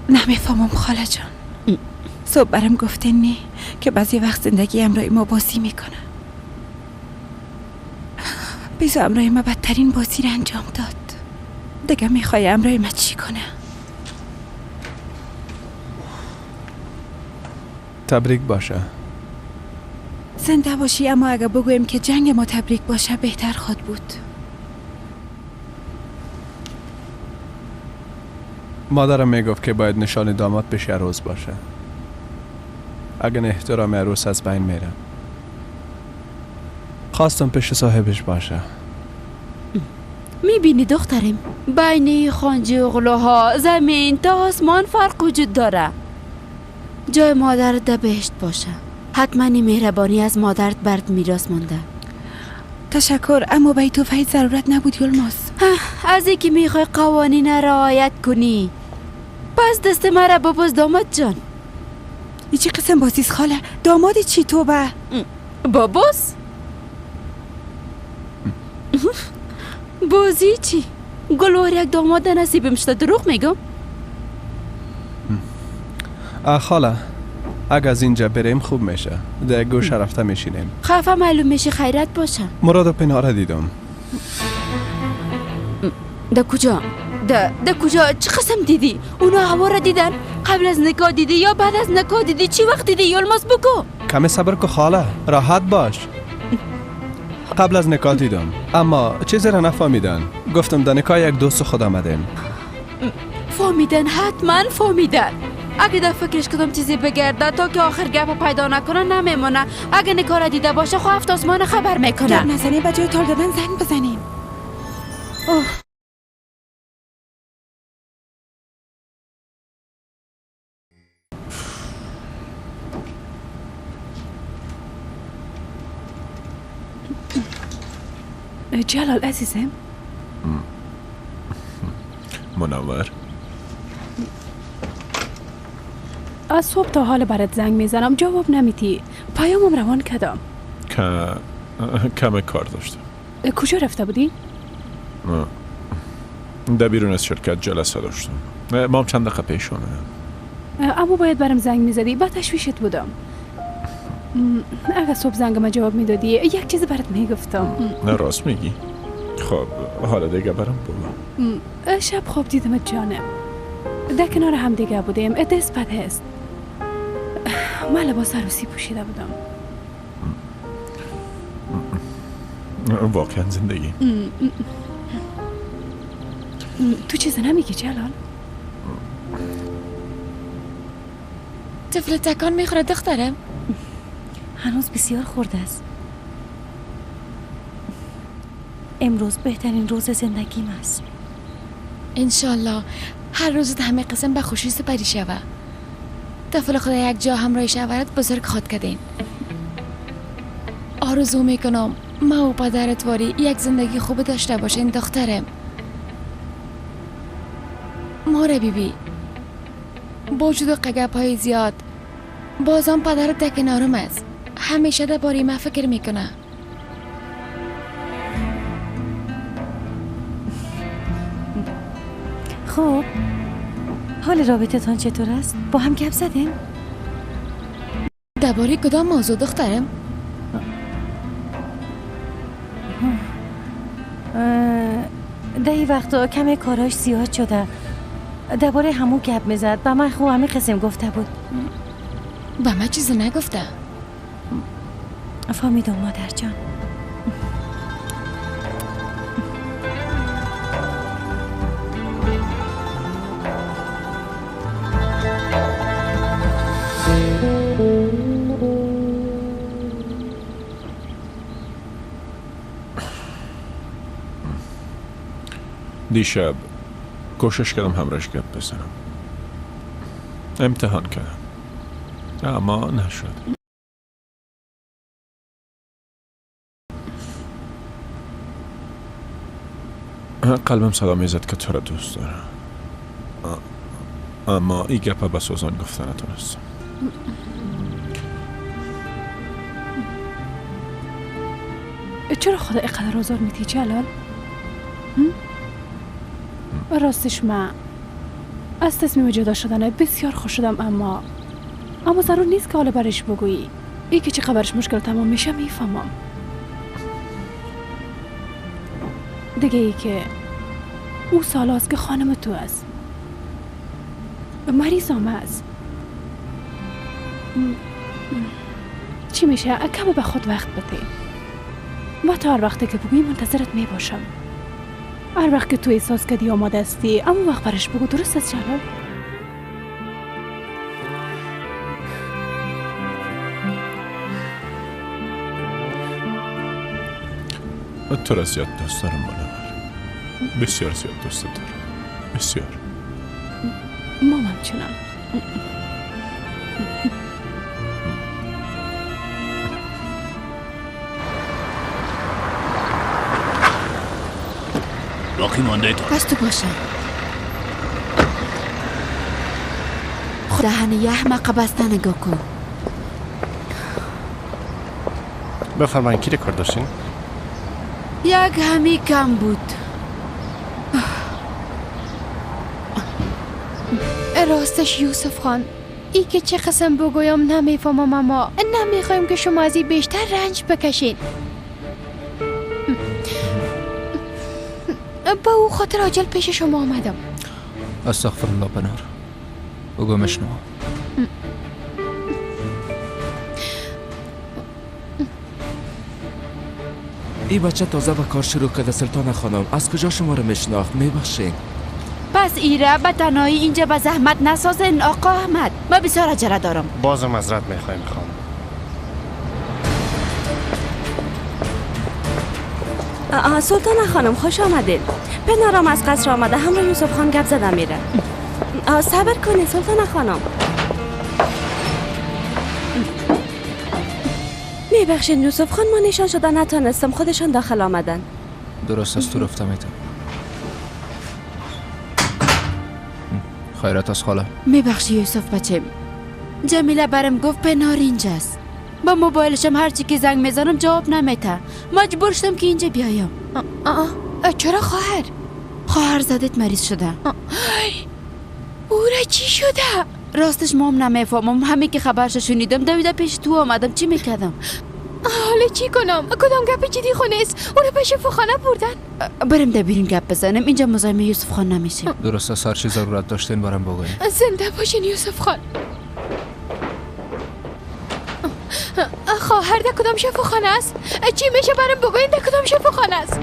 نمیفهمم خاله جان. صبح برم گفته نی که بعضی وقت زندگی امرای ما بازی میکنه. بیزا امرای ما بدترین بازی را انجام داد. دیگه میخوای امرای ما چی کنه؟ تبریک باشه. زنده باشی، اما اگه بگویم که جنگ ما تبریک باشه بهتر خود بود. مادرم میگفت که باید نشان داماد پیش عروس باشه، اگه نه احترام عروس از بین میره. خواستم پیش صاحبش باشه. میبینی دخترم، بین خانجی اغلوها زمین تا آسمان فرق وجود داره. جای مادرت در بهشت باشه. حتما این مهربانی از مادرت برات میراث مونده. تشکر، اما به تو هیچ ضرورت نبود یلماز. از اینکه میخوای قوانین رعایت کنی، پس دست مرا ببوس داماد جان. ای چه قسم بازیست خاله؟ داماد چی تو به؟ بابوس؟ بازی چی؟ گلوار یک داماد نصیبم شده، دروغ میگم؟ خاله اگه از اینجا بریم خوب میشه، در گوشه رفته میشینیم. خفه معلوم میشه خیرت باشه. مراد و پناره دیدم. ده کجا؟ ده کجا؟ چه قسم دیدی؟ اونا هوا را دیدن؟ قبل از نکاح دیدی یا بعد از نکاح دیدی؟ چی وقت دیدی؟ یلماز بگو. کمی صبر که خاله، راحت باش. قبل از نکاح دیدم، اما چیزی را نفهمیدن. گفتم در نکاح یک دوست خود آمدیم. فهمیدن، حتما فهمیدن. اگه در فکرش کدام چیزی بگرده تا که آخر گپ پیدا نکنه نمیمونه. اگه نکاح را دیده باشه خب هفت آسمان خبر میکنه. گپ نزنی، به جای تار دادن زنگ بزنیم. اوه جلال عزیزم. منور، از صبح تا حال برات زنگ میزنم جواب نمیدی. پیامم روان کردم. کم کار داشتم. کجا رفته بودی؟ در بیرون از شرکت جلسه داشتم. ما هم چند دقیقه پیش آمدم. اما باید برم زنگ میزدی، با تشویشت بودم. اگه صبح زنگ ما جواب میدادی یک چیز برات میگفتم. نه راست میگی. خب حالا دیگه برام بگو. شب خواب دیدم جانم، در کنار هم دیگه بودیم، دست به دست. من لباس عروسی پوشیده بودم. واقعا زندگی. تو چیزی نمیگی جلال؟ طفل تکان میخوره دخترم. هنوز بسیار خرد است. امروز بهترین روز زندگیم است. انشالله هر روز همه قسم به خوشی سپری شوه. طفل خدا یک جا همراه شوهرت بزرگ خواد کردین. آرزو میکنم ما و پدرت واری یک زندگی خوب داشته باشین دخترم. ماره بیبی، با وجود قگپ های زیاد بازم پدرت در کنارم است. همیشه درباره ما فکر میکنه. خوب حال رابطه تان چطور است؟ با هم گپ زدین؟ درباره کدام موضوع دخترم؟ در این وقتا کمی کاراش زیاد شده. درباره همو گپ میزد. به من خو همین قسم گفته بود. به من چیزی نگفته. فهمیدم مادر جان. دیشب کوشش کردم همراهش گپ بزنم، امتحان کردم اما نشد. قلبم صدا میزد که تو را دوست دارم، اما این گپ به سوزان گفته نتونستم. چرا خدا اینقدر آزار میدی جلال؟ راستش من از تصمیم جدا شدن بسیار خوش شدم، اما ضرور نیست که حالا برش بگویی. ای که چه خبرش مشکل تمام میشه میفهمم. دیگه ای که او سال هاست که خانم تو است، مریض هم است. چی میشه کم به خود وقت بده. ما تا هر وقتی که بگویی منتظرت میباشم. هر وقت که تو احساس کردی آماده هستی اما وقت برش بگو. درست است جلال؟ تو را زیاد دوست دارم منور، بسیار زیاد دوست دارم، بسیار. مام همچنان. باقی مانده تا پس تو باشه. دهن یه احمق بسته نگاه کن. بفرمایید کی رکورد داشتین؟ یک همی کم بود. راستش یوسف خان، ای که چه قسم بگویم نمیفهمم، اما نمیخوایم که شما از این بیشتر رنج بکشین. با او خاطر عاجل پیش شما آمدم. استغفر الله بنار. بگو مشنو. ای بچه تازه به کار شروع کرده سلطان خانم، از کجا شما رو میشناخت؟ میبخشین. پس ایره به تنهایی اینجا به زحمت نسازین آقا احمد، من بسیار عجله دارم. بازم معذرت میخوایم خانم. سلطان خانم خوش آمدید. پنارم از قصر آمده، همراه یوسف خان گپ زدم میره. صبر کنید سلطان خانم. میبخشید یوسف خان، ما نشان شده نتانستم، خودشان داخل آمدن. درست است، تو رفته میتم. خیرات از خاله. میبخشی یوسف بچه، جمیله برم گفت پنار اینجاست. با موبایلشم هرچی که زنگ میزنم جواب نمیده، مجبور شدم که اینجا بیایم. چرا خواهر؟ خواهر زدت مریض شده. او را چی شده؟ راستش مام نمیفهمم، همه که خبرش شنیدم دویده پیش تو آمدم. چی میکردم؟ حالا چی کنم؟ کدام گپ جدی خونه است؟ او را به شفاخانه بردن. بریم در بیرون گپ بزنیم، اینجا مزاحم یوسف خان نمیشه. درست است، هر چی ضرورت داشتین برام بگوین. زنده باشین یوسف خان. خواهر در کدام شفاخانه است؟ چی میشه برام بگوین در کدام شفاخانه است؟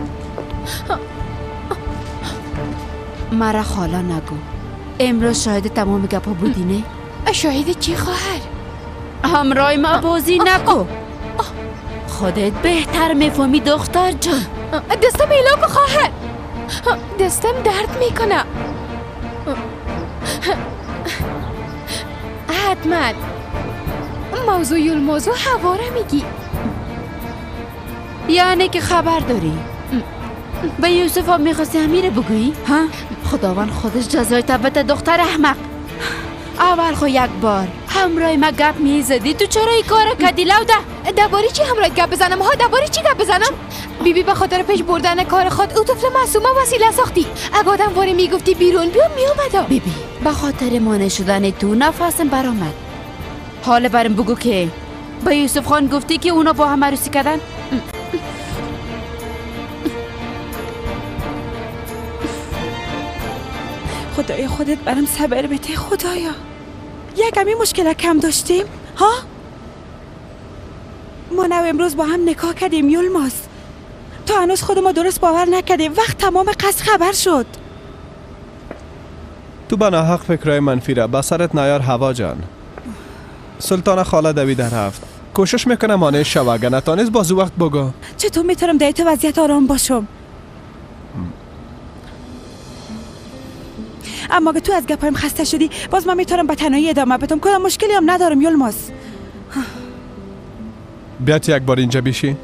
مرا خاله نگو، امروز شاهد تمام گپا بودی نه؟ شاهد چی خواهر؟ همراه ما بازی نکو، خودت بهتر میفهمی دختر جان. دستم ایلا خواهر، دستم درد میکنه. حتما موضوع الموضوع هوا را میگی. یعنی که خبر داری؟ به یوسف هم میخواستی امیر بگویی؟ ها؟ خداوند خودش جزای تبت دختر احمق. اول خو یک بار همراه ما گپ میزدی، تو چرا این کار کردی لوده؟ درباره چی همراه گپ بزنم؟ ها درباره چی گپ بزنم؟ بیبی به خاطر پیش بردن کار خود او طفل معصومه وسیله ساختی. اگه آدم واری میگفتی بیرون بیا میومدم. بیبی به خاطر مانع شدن تو نفسم برآمد. حالا برم بگو که به یوسف خان گفتی که اونا با هم عروسی کردن؟ خدایا خودت برام صبر بده. خدایا یک کمی مشکل کم داشتیم ها؟ ما نو امروز با هم نکاح کردیم یلماز. تا هنوز خود ما درست باور نکردیم. وقت تمام قصد خبر شد. تو به ناحق فکرای منفی را به سرت نیار هوا جان. سلطان خاله دویده رفت. کوشش میکنم مانع شو، اگه نتانست باز وقت بگو. چطور میتونم در تو وضعیت آرام باشم؟ اما اگه تو از گپایم خسته شدی باز من میتونم به تنهایی ادامه بدم. کدام مشکلی هم ندارم یلماز. بیا یک بار اینجا بیشی.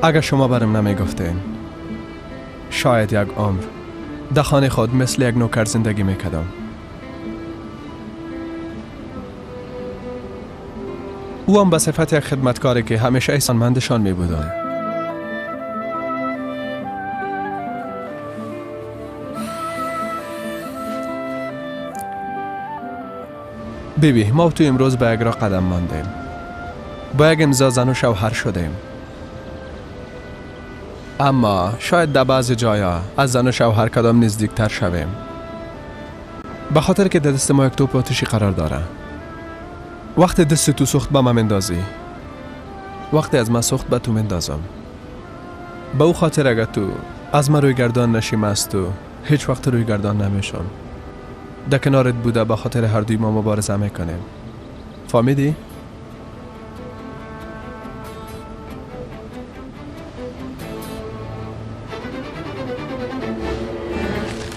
اگر شما برم نمیگفتین شاید یک عمر در خانه خود مثل یک نوکر زندگی میکردم. او هم به صفت یک خدمتکاری که همیشه احسانمندشان می بودم. بیبی ما تو امروز به یک راه قدم ماندیم. با یک امضا زن و شوهر شدیم. اما شاید در بعض جایا از زن و شوهر کدام نزدیکتر شویم. به خاطر که در دست ما یک توپ آتشی قرار داره. وقتی دست تو سوخت به من مندازی، وقتی از من سوخت به تو مندازم. به او خاطر اگر تو از من روی گردان نشیم از تو هیچ وقت روی گردان نمیشم. در کنارت بوده به خاطر هر دوی ما مبارزه میکنیم. فهمیدی؟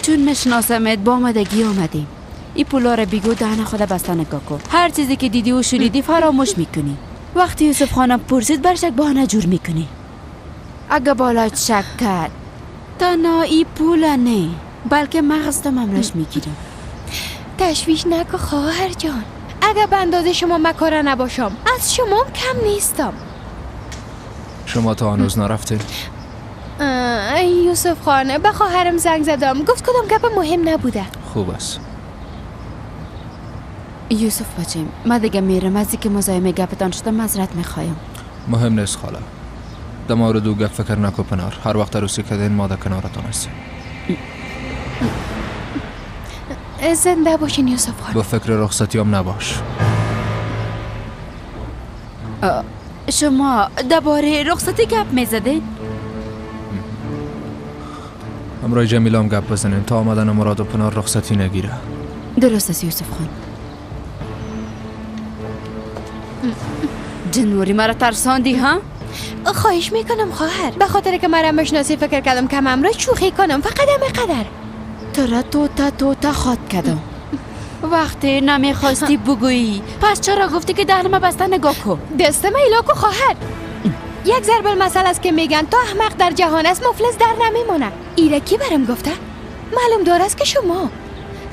چون میشناسمت با آمدگی آمدیم. ای پولا رو بگو دهن خود بسته نگاه کن. هر چیزی که دیدی و شنیدی فراموش میکنی. وقتی یوسف خانم پرسید برش یک بهانه جور میکنی. اگه بالات شک کرد تنها ای پولا نه بلکه مغز تو مملش میگیرم. تشویش نکن خواهر جان. اگه به اندازه شما مکاره نباشم از شما کم نیستم. شما تا هنوز نرفتین؟ یوسف خانه به خواهرم زنگ زدم گفت کدام گپ مهم نبوده. خوب است. یوسف بچه من دیگه میرم. از اینکه مزاحم گپتان شدم معذرت میخوایم. مهم نیست خاله. در مورد او گپ فکر نکن پنار. هر وقت عروسی کردین ما در کنارتان هستیم. زنده باشین یوسف خان. با فکر رخصتی هم نباش. شما درباره رخصتی گپ میزدین؟ همراه جمیله هم گپ بزنین تا آمدن مراد و پنار رخصتی نگیره. درست است یوسف خان. جنوری مرا ترساندی ها؟ خواهش میکنم خواهر، به خاطر که مرا مشناسی فکر کردم که من را شوخی کنم، فقط همه قدر. تو را توتا توتا خواد کردم. وقتی نمیخواستی بگویی پس چرا گفتی که دهن ما بسته نگاه کن؟ دست ما ایلاکو خواهر. یک ضرب المثل است که میگن تا احمق در جهان است مفلس در نمیمونه. ایره کی برم گفته؟ معلوم دار است که شما.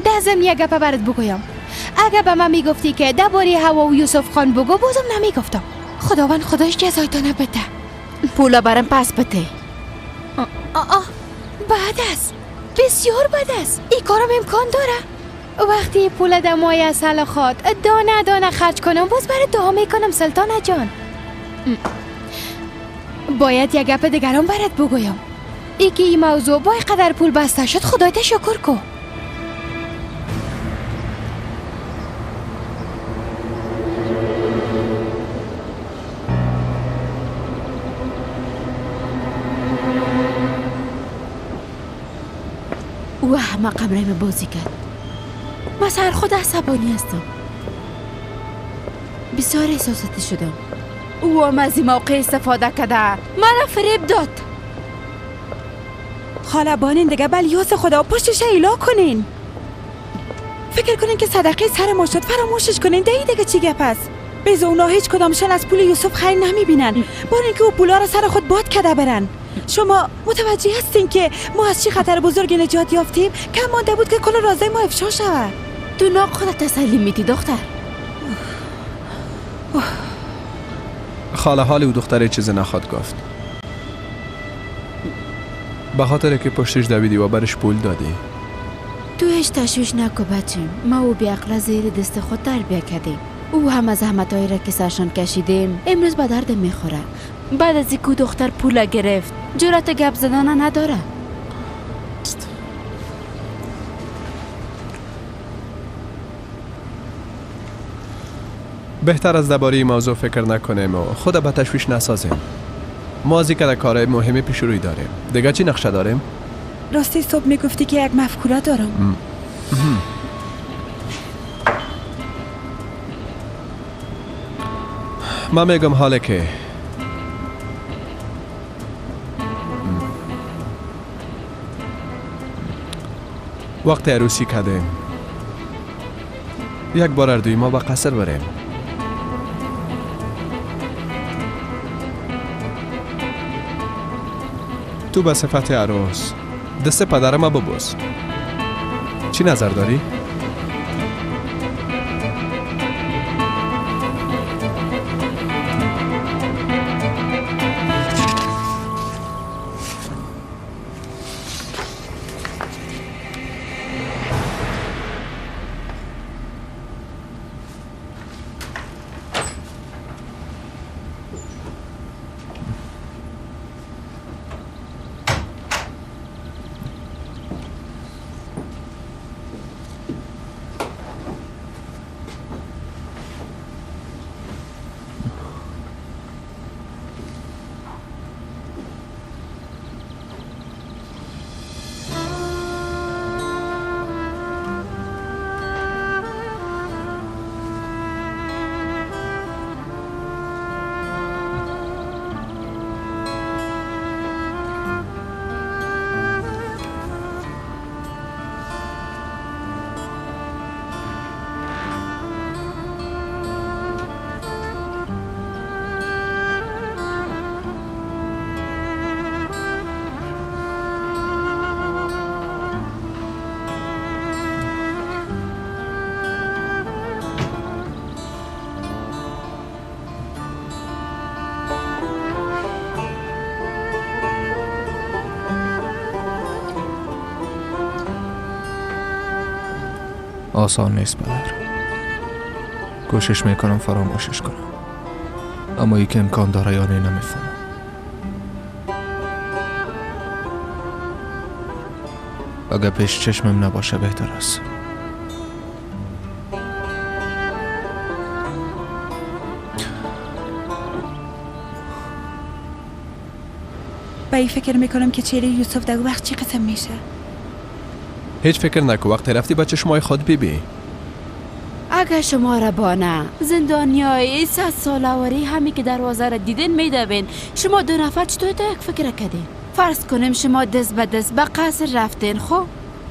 ده ضمن یک گپه برات بگویم. اگه به من میگفتی که درباره هوا و یوسف خان بگو بازم نمیگفتم. خداوند خداش جزایتان بده. پولا برم پس بده. آه بد است، بسیار بد است. این کارم امکان داره؟ وقتی پول دمای اصل خواد دانه دانه خرج کنم باز برای دعا میکنم سلطانه جان. باید یک گپ دیگران برات بگویم. ای که این موضوع با قدر پول بسته شد خدای تشکر کن. او احمق امرم بازی کرد. من سر خود عصبانی هستم. بسیار احساساتی شدم. او هم از این موقع استفاده کرده مرا فریب داد. خاله بانین دیگه بل یاس خدا پشتش ایلا کنین. فکر کنین که صدقه سر ما شد، فراموشش کنین. دیگه چی گپ است؟ بیز اونا هیچ کدامشان از پول یوسف خیر نمیبینن، بار اینکه او پولا را سر خود باد کده برن. شما متوجه هستین که ما از چی خطر بزرگی نجات یافتیم؟ کم مانده بود که کل رازای ما افشا شود. تو ناق خودت تسلی میدی دختر. خاله حال او دختره چیز نخواد گفت، به خاطر که پشتش دویدی و برش پول دادی. تو هیچ تشویش نکو بچیم، ما او بیعقل زیر دست خود تربیه کردیم. او هم از زحمتهایی را که سرشان کشیدیم امروز به درد میخوره. بعد از اینکه دختر پول گرفت جرأت گپ زدن نداره. بهتر از درباره این موضوع فکر نکنیم و خود به تشویش نسازیم. ما از اینکه کارهای مهمی پیش روی داریم. دیگه چی نقشه داریم؟ راستی صبح میگفتی که یک مفکوره دارم. من میگم حاله که وقت عروسی کردیم یک بار اردوی ما به قصر بریم. تو به صفت عروس دست پدر ما ببوس. چی نظر داری؟ آسان نیست پدر. کوشش میکنم فراموشش کنم، اما یک امکان داره یا نه نمیفهمم. اگه پیش چشمم نباشه بهتر است. به این فکر میکنم که چهره یوسف در وقت چی قسم میشه. هیچ فکر نکو، وقتی رفتی با چشمای خود ببین. اگه شما را بانه زندانیای 100 سالواری همی که دروازه را دیدین میدوین، شما دو نفر چطور تا یک فکر کردین؟ فرض کنیم شما دست به دست به قصر رفتین، خب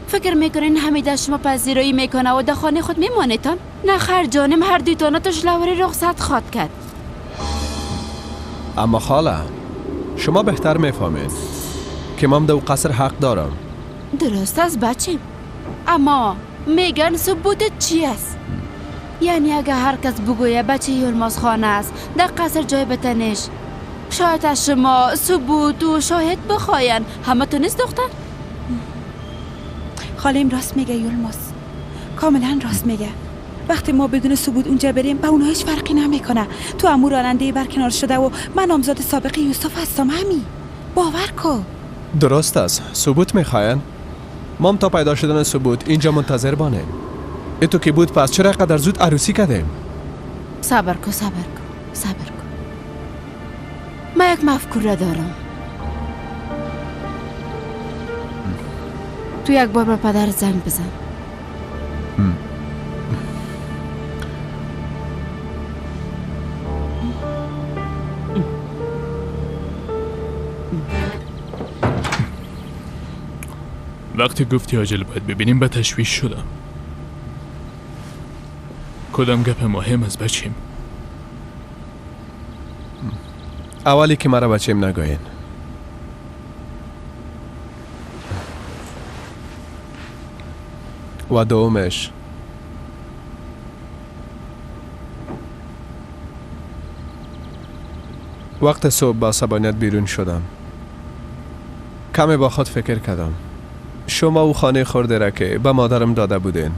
فکر میکنین همیده شما پذیرایی میکنه و در خانه خود میمانیتان؟ نه خر جانم، هر دویتانه توش لوری رخصت خواد کرد. اما خاله شما بهتر میفهمید که من در قصر حق دارم. درست است بچیم، اما میگن ثبوت چی است؟ یعنی اگه هر کس بگویه بچه یلماز خانه است در قصر جای بتنش، شاید از شما ثبوت و شاهد بخواین. همه تو نیست دختر؟ خالیم راست میگه یلماز، کاملا راست میگه. وقتی ما بدون ثبوت اونجا بریم با اونها هیچ فرقی نمیکنه. تو عمو راننده برکنار شده و من نامزاد سابق یوسف هستم. همی باور کو. درست است، ثبوت میخواین. مام تا پیدا شدن ثبوت اینجا منتظر بانیم. ای تو که بود پس چرا قدر زود عروسی کردیم؟ صبر کو صبر کو صبر کو، من یک مفکوره دارم. تو یک بار به پدر زنگ بزن. وقتی گفتی عاجل باید ببینیم به تشویش شدم. کدام گپ مهم از بچیم؟ اولی که مرا بچیم نگوین. و دومش وقت صبح با عصبانیت بیرون شدم. کمی با خود فکر کردم. شما او خانه خورده را که به مادرم داده بودین،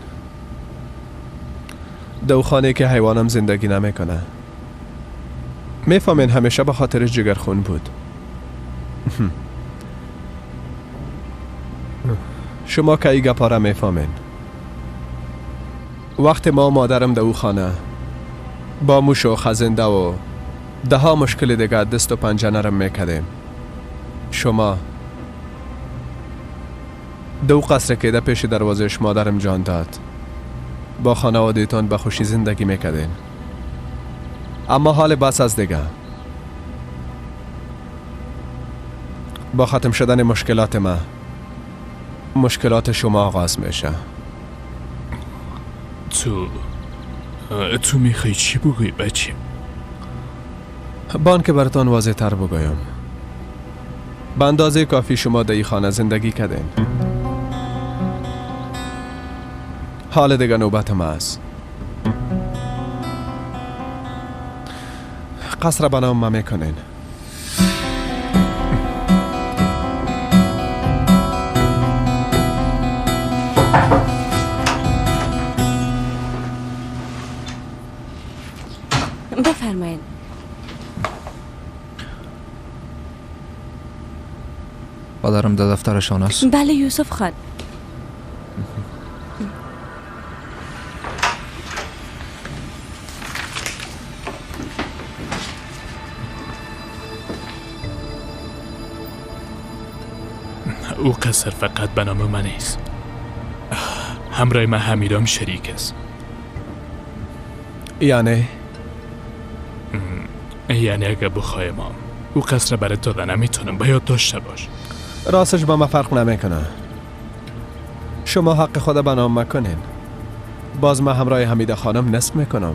دو خانه که حیوانم زندگی نمیکنه، میفهمین همیشه به خاطرش جگرخون بود. شما که ای گپا را میفهمین. وقت ما مادرم در او خانه با موش و خزنده و ده ها مشکل دیگه دست و پنجه نرم میکردیم. شما دو قصر که ده پیش دروازش مادرم جان داد، با خانوادهتان به خوشی زندگی میکردین. اما حال بس از دیگه، با ختم شدن مشکلات ما مشکلات شما آغاز میشه. تو میخوای چی بگویی بچه؟ بان که براتان واضح تر بگویم، به اندازه کافی شما در این خانه زندگی کردین. حال دیگه نوبت ما است. قصر به نام ما میکنین. بفرمایید. پدرم در دفترشان است؟ بله یوسف خان. او قصر فقط به نام من نیست، همراه من حمیدام شریک است. یعنی؟ یعنی اگه بخوای ما او قصر برات داده نمیتونم، باید داشته باش. راستش با من فرق نمیکنه. شما حق خود به نام مکنین. باز من همراه حمیده خانم نصف میکنم.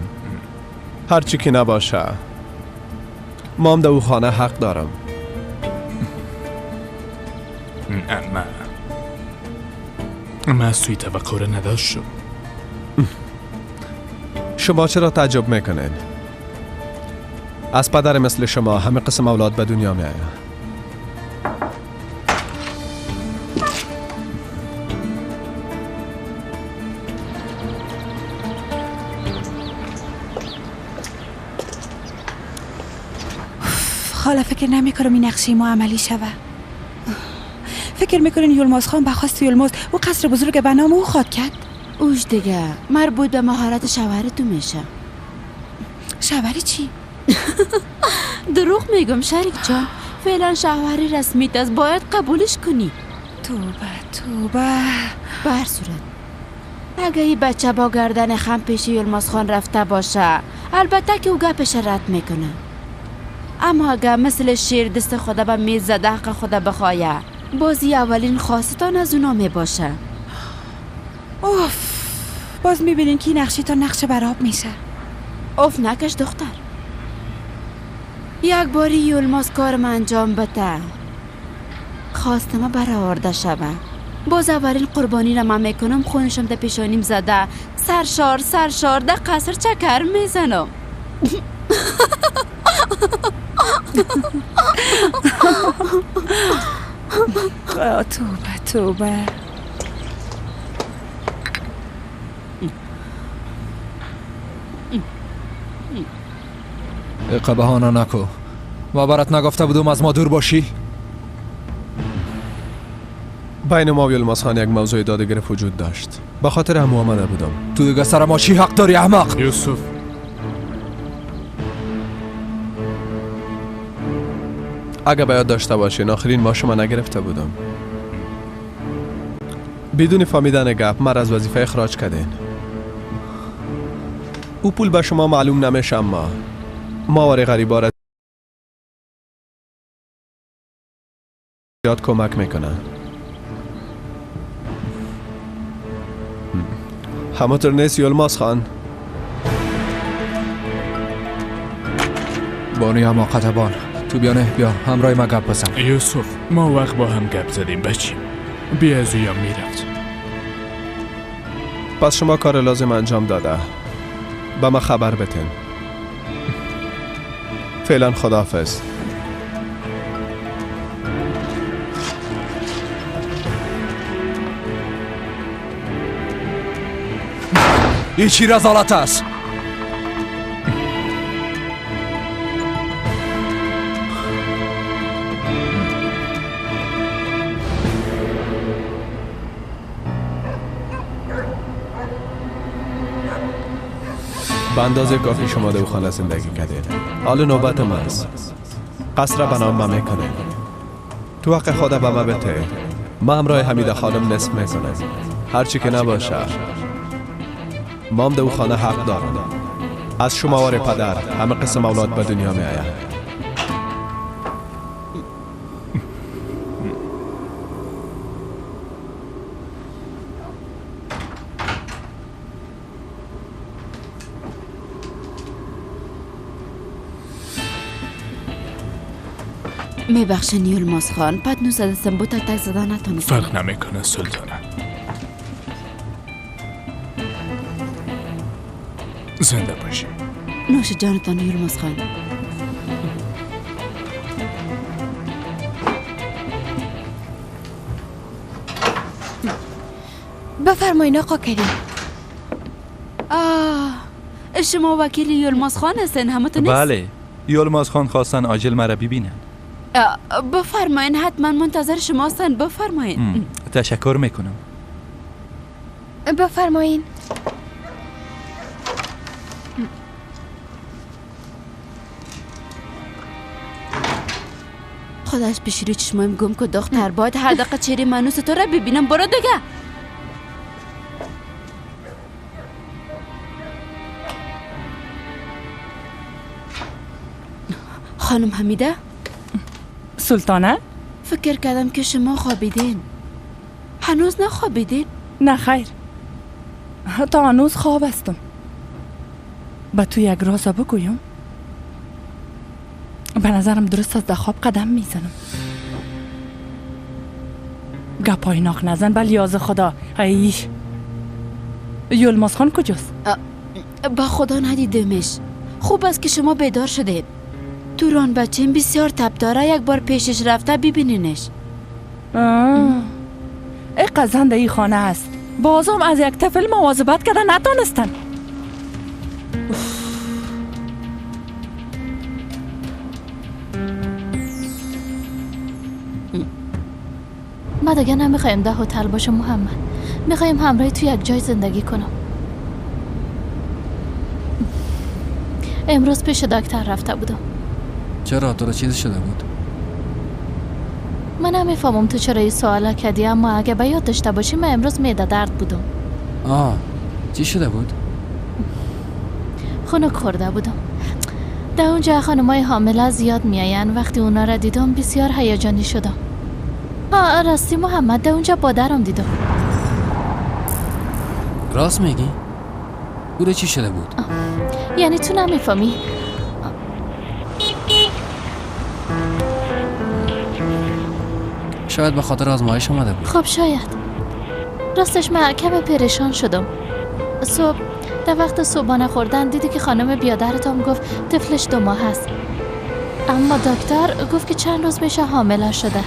هرچی که نباشه ما هم در او خانه حق دارم. من از توی توقع نداشتم. شما چرا تعجب میکنین؟ از پدر مثل شما همه قسم اولاد به دنیا می آید. خاله فکر نمی کنم این نقشه ما عملی شوه. فکر میکنین یلماز خان به خواست یلماز او قصر بزرگ به نام او خواد کرد؟ اوش دیگه مربوط به مهارت شوهر تو میشه. شوهر چی؟ دروغ میگم شریک جان، فعلا شوهری رسمیت است، باید قبولش کنی. توبه توبه. به هر صورت اگه این بچه با گردن خم پیش یلماز خان رفته باشه، البته که او گپش رد میکنه. اما اگه مثل شیر دست خدا به میز زده حق خدا بخوایه، بازی اولین خواستان از اونا میباشه. اوف باز میبینین که نقشه تا نقشه براب میشه. اوف نکش دختر، یک باری یلماز کارم انجام بده، خواست ما برآورده شوه. باز اولین قربانی را من میکنم، خونشم در پیشانیم زده، سرشار سرشار در قصر چکر میزنم. توبه توبه. اقا بهانه نکو، ما برات نگفته بودم از ما دور باشی؟ بین ما و یلماز خان یک موضوع داده گرفت وجود داشت، به خاطر هم آمده بودم. تو دیگه سر ما چی حق داری احمق؟ یوسف اگه باید داشته باشین آخرین ما شما نگرفته بودم. بدون فهمیدن گپ مرا از وظیفه اخراج کردین. او پول به شما معلوم نمیشه، اما ما وری غریبا را زیاد کمک میکنه. همونطور نیست یلماز خان؟ بانوی حماقت بان، تو بیا نه بیا همراه ما گپ بزن. یوسف ما وقت با هم گپ زدیم بچیم، بی از اویم میرفت. پس شما کار لازم انجام داده، به ما خبر بتین. فعلا خداحافظ. این چی رذالت است؟ به اندازه کافی شما در خانه زندگی کردید. حال نوبت من است. قصر به نام من میکنه. تو حق خود به من بده. من همراه حمیده خانم نصف میکنم. هرچی که نباشه مام در خانه حق دارم. از شما وار پدر همه قسم اولاد به دنیا می آید. میبخشین یلماز خان، پتنوس دستم بود تک تک زدن نتونستم. فرق نمیکنه سلطانه. زنده باشی. نوش جانتان یلماز خان. بفرمایین آقا کریم. آه شما وکیل یلماز خان هستین همتون نیست؟ بله، یلماز خان خواستن عاجل مرا ببینن. بفرمایین، حتما منتظر شما هستن. بفرمایین. تشکر میکنم. بفرمایین. خودش پیشروی چشمایم گم که دختر، باید هر دقیقه چهره منوس تو را ببینم. برو دیگه. خانم حمیده؟ سلطانه؟ فکر کردم که شما خوابیدین. هنوز نخوابیدین؟ نه خیر، تا هنوز خواب هستم. به تو یک راز بگویم؟ به نظرم درست از در خواب قدم میزنم. گپای ناخ نزن بل یاز خدا. ای یلماز خان کجاست؟ با خدا ندیدمش. خوب است که شما بیدار شدید. توران بچیم بسیار تب داره، یک بار پیشش رفته ببینینش. ای قزنده ای خانه است. بازم از یک طفل مواظبت کرده نتانستن. ما دیگه نمیخوایم ده هتل باشم محمد. میخوایم همراه تو یک جای زندگی کنم. امروز پیش دکتر رفته بودم. چرا تو را چیزی شده بود؟ من نمیفهمم تو چرا این سوالا کردی، اما اگه به یاد داشته باشی من امروز معده درد بودم. آه چی شده بود؟ خنک خورده بودم. در اونجا خانمای حامله زیاد میاین. وقتی اونا را دیدم بسیار هیجانی شدم. آه راستی محمد، در اونجا بادرم دیدم. راست میگی؟ او را چی شده بود؟ یعنی تو نمیفهمی؟ شاید به خاطر آزمایش آمده بود. خب شاید. راستش من کم پریشان شدم. صبح در وقت صبحانه خوردن دیدی که خانم بیادرتم گفت طفلش 2 ماه است، اما دکتر گفت که چند روز میشه حامله شده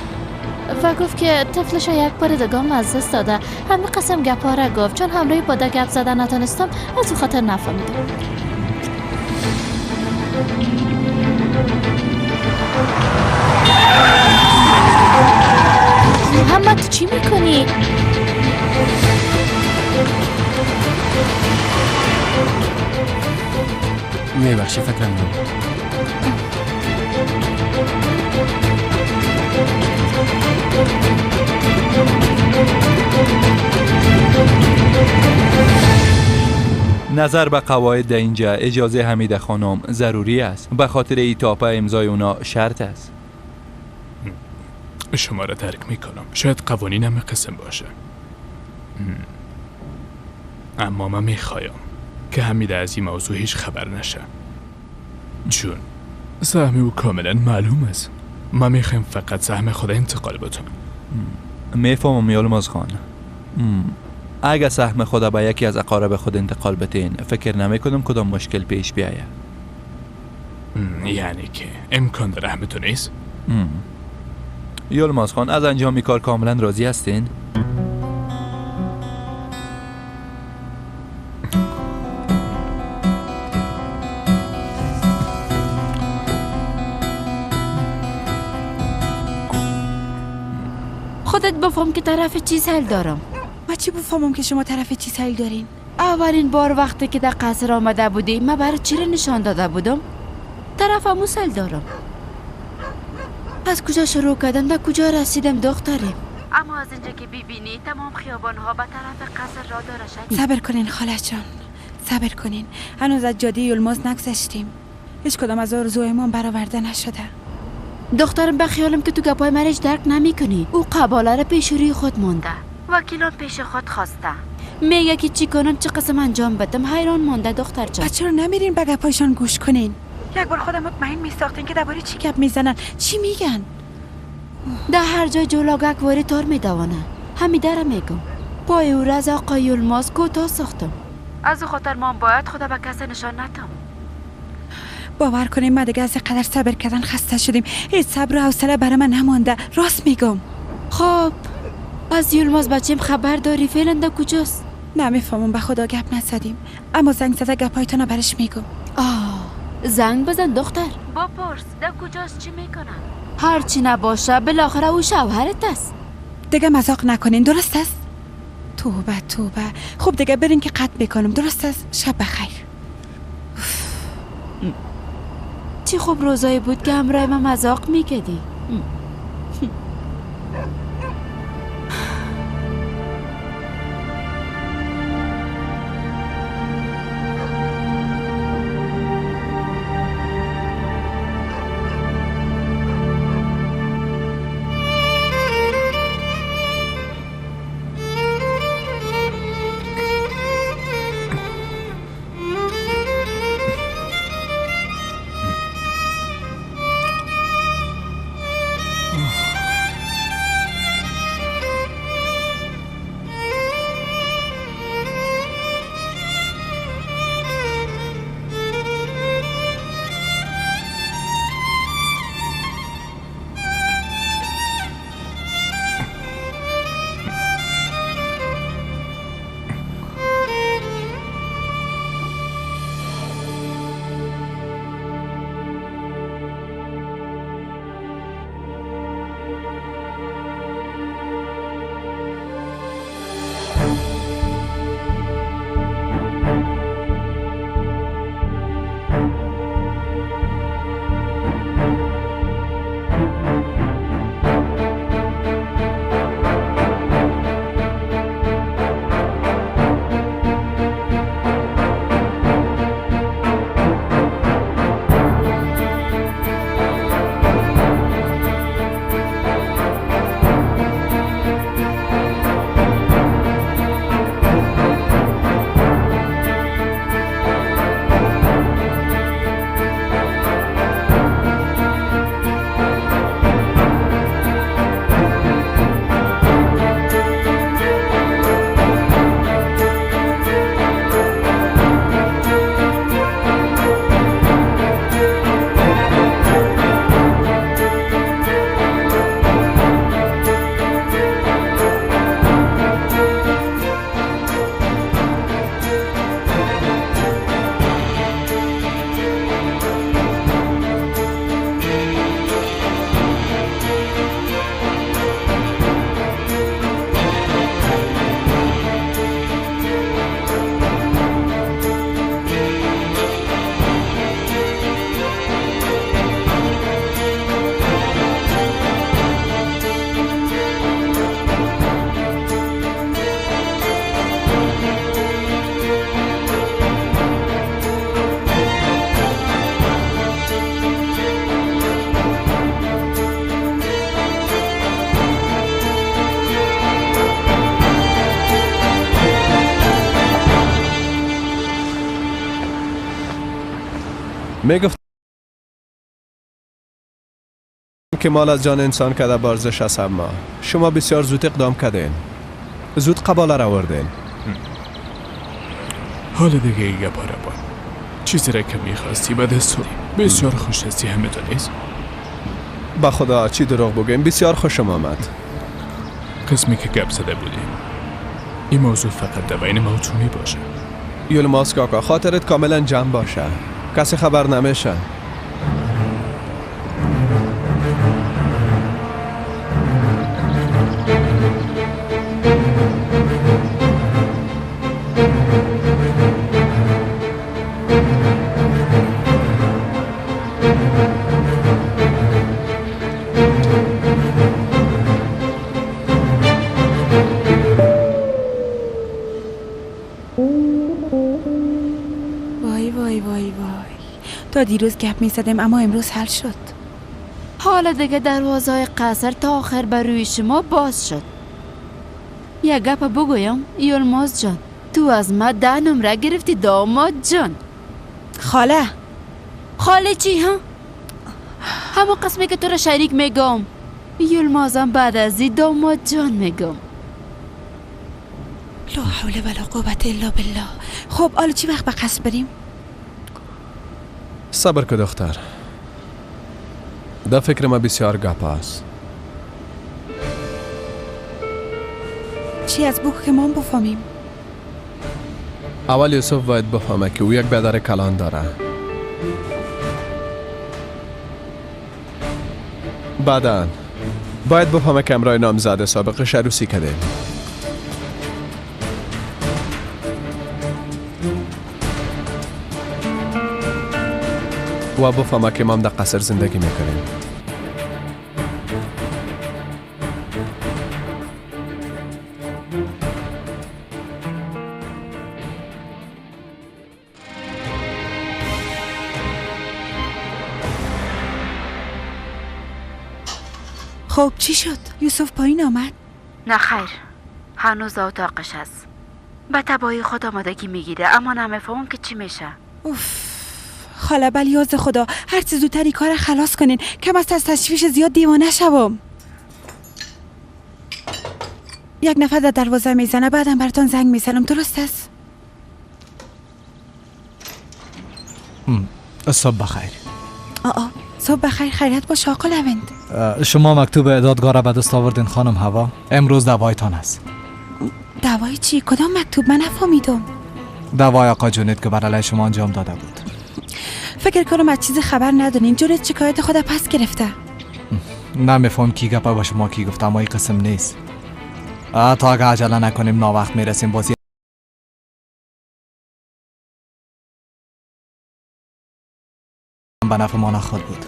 و گفت که طفلش یک بار دیگه از دست داده. همه قسم گپا را گفت. چون همراه باده گپ زدن نتونستم، از او خاطر نفهمیدم. محمد تو چی میکنی؟ میبخشی فکرم نبود. نظر به قواعد در اینجا اجازه حمیده خانم ضروری است. به خاطر ایتاپه امضای اونا شرط است. شما را درک میکنم. شاید قوانین هم قسم باشه، اما من میخوایم که حمیده از این موضوع هیچ خبر نشه، چون سهم او کاملا معلوم است. ما میخوایم فقط سهم خود انتقال بدم. میفهمم یلماز خان. اگه سهم خود به یکی از اقارب خود انتقال بدین، فکر نمی کنم کدام مشکل پیش بیاید. یعنی که امکان داره همتون نیست؟ یلماز خان از انجام کار کاملا راضی هستین؟ خودت بفهم که طرف چی سیل دارم. ما چی بفهمم که شما طرف چی سیل دارین؟ اولین بار وقتی که در قصر آمده بودی من برای چی را نشان داده بودم؟ طرف همو سیل دارم. از کجا شروع کردم در کجا رسیدم دختریم؟ اما از اینجا که ببینی تمام خیابان ها به طرف قصر را داره شد. صبر کنین خاله جان، صبر کنین. هنوز از جاده یلماز نگذشتیم. هیچ کدام از آرزوهایمان برآورده نشده. دخترم به خیالم که تو گپای مرش درک نمی کنی. او قباله را پیش روی خود مانده، وکیلان پیش خود خواسته، میگه که چی کنم چه قسم انجام بدم. حیران مانده دختر جان. چرا نمیرین به گپایشان گوش کنین؟ یک بار خودم مطمئن میساختین که درباره چی گپ میزنن، چی میگن. در هر جای جولاگک واری تار میدوانه. همین در میگم پای او را از آقای یلماز کوتاه ساختم. از او خاطر ما باید خدا به کسی نشان ندم. باور کنیم ما دیگه از قدر صبر کردن خسته شدیم. هیچ صبر و حوصله برای من نمانده. راست میگم. خب از یلماز بچیم خبر داری؟ فعلا در کجاست؟ نمیفهمم، به خدا گپ نزدیم، اما زنگ زده گپایتون برش میگم. آه زنگ بزن دختر، بپرس در کجاست، چی میکنن. هرچی نباشه بالاخره او شوهرت است. دیگه مذاق نکنین، درست است؟ توبه توبه. خب دیگه برین که قطع میکنم، درست است؟ شب بخیر. چی خوب روزایی بود که همراه من مذاق میکردی. میگفت که مال از جان انسان کده بارزش است، اما شما بسیار زود اقدام کردین، زود قباله را آوردین. حال دیگه ای گپا را بان. چیزی را که میخواستی به دست آوردی. بسیار خوش هستی همه تو نیست؟ به خدا چی دروغ بگیم، بسیار خوشم آمد. قسمی که گپ زده بودیم این موضوع فقط در بین ما و تو می باشه. یلماز کاکا خاطرت کاملا جمع باشه، کسی خبر نمیشه. تا دیروز گپ می زدیم اما امروز حل شد. حالا دیگه دروازه قصر تا آخر بر روی شما باز شد. یک گپ بگویم یلماز جان، تو از ما 10 نمره گرفتی داماد جان. خاله. خاله چی ها؟ همون قسمی که تو را شریک میگم، یلمازم بعد از این داماد جان میگم. لا حول ولا قوة الا بالله. خب حالا چی وقت به قصر بریم؟ صبر که دختر، در فکر ما بسیار گپ است. چی از بگو که ما هم بفهمیم؟ اول یوسف باید بفهمه که او یک برادر کلان داره. بعدا باید بفهمه که امرای نامزد سابقش عروسی کردیم. و بفهمه که ما هم در قصر زندگی میکنیم. خب چی شد؟ یوسف پایین آمد؟ نه خیر، هنوز اتاقش هست. به تباهی خود آمادگی میگیره، اما نمیفهمم که چی میشه. اوف خاله، بلیاز خدا هر چه زودتر این کار خلاص کنین، کم از تشویش زیاد دیوانه شوم. یک نفر در دروازه میزنه، بعدم براتون زنگ میزنم، درست است؟ صبح بخیر. آه صبح بخیر، خیریت باش آقا لوند. شما مکتوب دادگاه را به دست آوردین خانم هوا؟ امروز دوایتان است. دوای چی؟ کدام مکتوب؟ من نفهمیدم. دوای آقا جونید که بر علیه شما انجام داده بود. فکر کنم از چیز خبر ندارین. جونید شکایت خود پس گرفته. نمیفهم کی گپه با شما کی گفته، اما این قسم نیست. تا اگه عجله نکنیم ناوقت میرسیم، بازی به نفع ما نخواهد بود.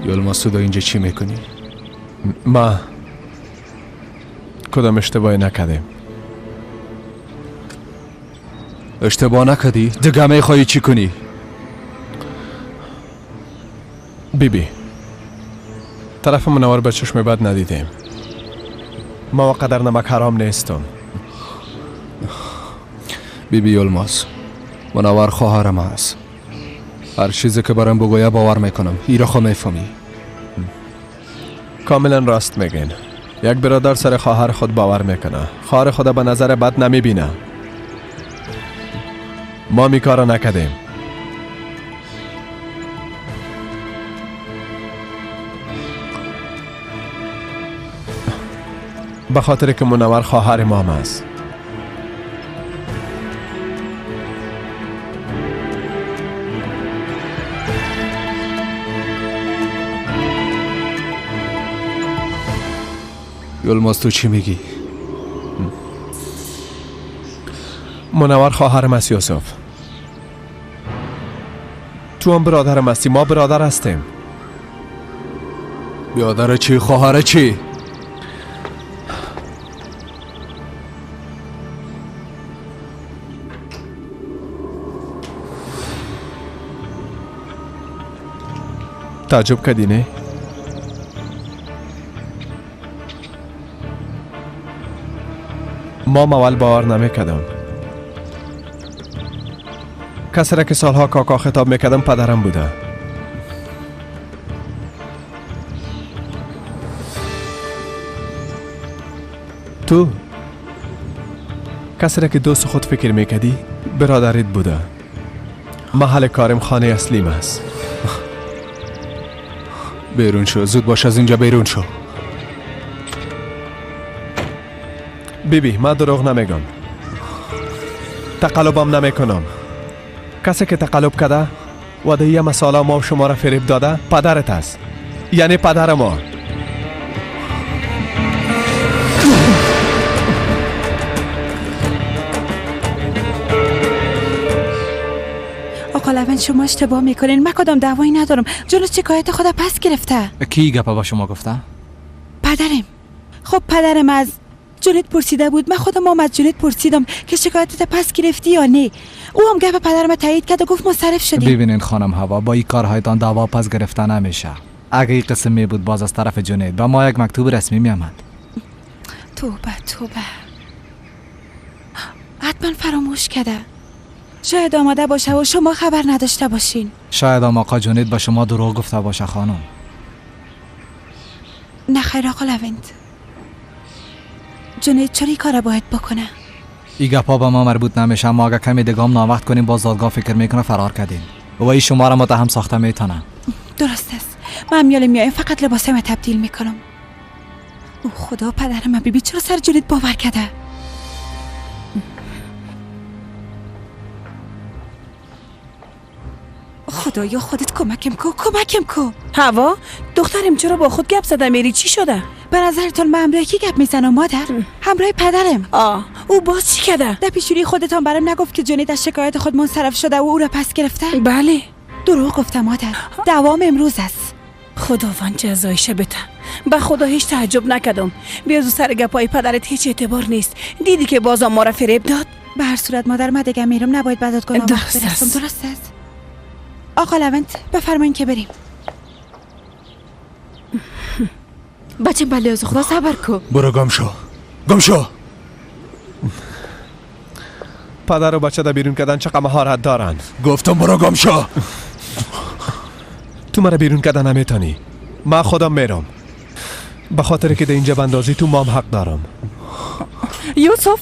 یلماز تو اینجا چی میکنی؟ ما کدام اشتباهی نکردیم. اشتباه نکردی؟ دیگه میخوایی چی کنی؟ بی بی، طرف منور به چشم بد ندیدیم. ما قدر نمک حرام نیستم. بی بی یلماز، منور خواهرم است. هر چیزی که برام بگویه باور میکنم. ایرا خو میفهمی. کاملا راست میگین. یک برادر سر خواهر خود باور میکنه، خواهر خود به نظر بد نمیبینه. ما می کارو نکردیم. به خاطر که منور خواهر ما است. یلماز تو چی میگی؟ منور خواهرم است یوسف. تو هم برادرم هستی، ما برادر هستیم. برادر چی؟ خواهر چی؟ تعجب کردی نه؟ ما اول باور نمیکردم. کسی را که سالها کاکا خطاب میکردم پدرم بوده. تو کسی را که دوست خود فکر میکردی برادرت بوده. محل کارم خانه اصلیم است. بیرون شو، زود باش از اینجا بیرون شو. بیبی من دروغ نمیگم، تقلبم نمیکنم. کسی که تقلب کرده و در یه مساله ما و شما را فریب داده پدرت است، یعنی پدر ما. آقا لوند شما اشتباه میکنین، من کدام دعوایی ندارم. جلو شکایت خدا پس گرفته. کی گپا با شما گفته؟ پدرم. خب پدرم از جونت پرسیده بود، من خودم هم از جونت پرسیدم که شکایتت پس گرفتی یا نه. او هم گپ پدرم تایید کرد و گفت مصرف شدیم. ببینین خانم هوا، با این کارهایتان دعوا پس گرفته نمیشه. اگه این قسم می بود باز از طرف جونید با ما یک مکتوب رسمی می آمد. توبه توبه، حتما فراموش کرده. شاید آماده باشه و شما خبر نداشته باشین. شاید هم آقا جونید به شما دروغ گفته باشه خانم. نه خیر آقا لوند، جونید چرا این کار باید بکنه؟ این گپا به ما مربوط نمیشه، اما اگه کمی دگام ناوقت کنیم باز دادگاه فکر میکنه فرار کردیم و این شما را متهم ساخته میتونه. درست است، من میال میایم فقط لباسم تبدیل میکنم. او خدا، پدرم بیبی چرا سر جونید باور کرده؟ خدایا خودت کمکم کو، کمکم کو. هوا دخترم چرا با خود گپ زده میری؟ چی شده؟ به نظرتون من همراه کی گپ میزنم مادر؟ همراه پدرم. او باز چی کرده؟ در پیشوری خودتان برام نگفت که جونید از شکایت خود منصرف شده و او را پس گرفته؟ بله. دروغ گفتم مادر، دوام امروز است. خداوند جزایش بده. به خدا هیچ تعجب نکردم. بیازو سر گپای پدرت هیچ اعتبار نیست. دیدی که بازم ما را فریب داد؟ به هر صورت مادر من دیگه میرم، نباید به دادگاه برسم. درست است. آقا لوند بفرمایین که بریم. بچه بله از خدا صبر کو. برو گم شو، گم شو. پدر و بچه در بیرون کردن چقدر مهارت دارن. گفتم برو گم شو. تو مرا بیرون کردن نمیتونی، من خودم میرم. به خاطر که در اینجا بندازی تو مام حق دارم. یوسف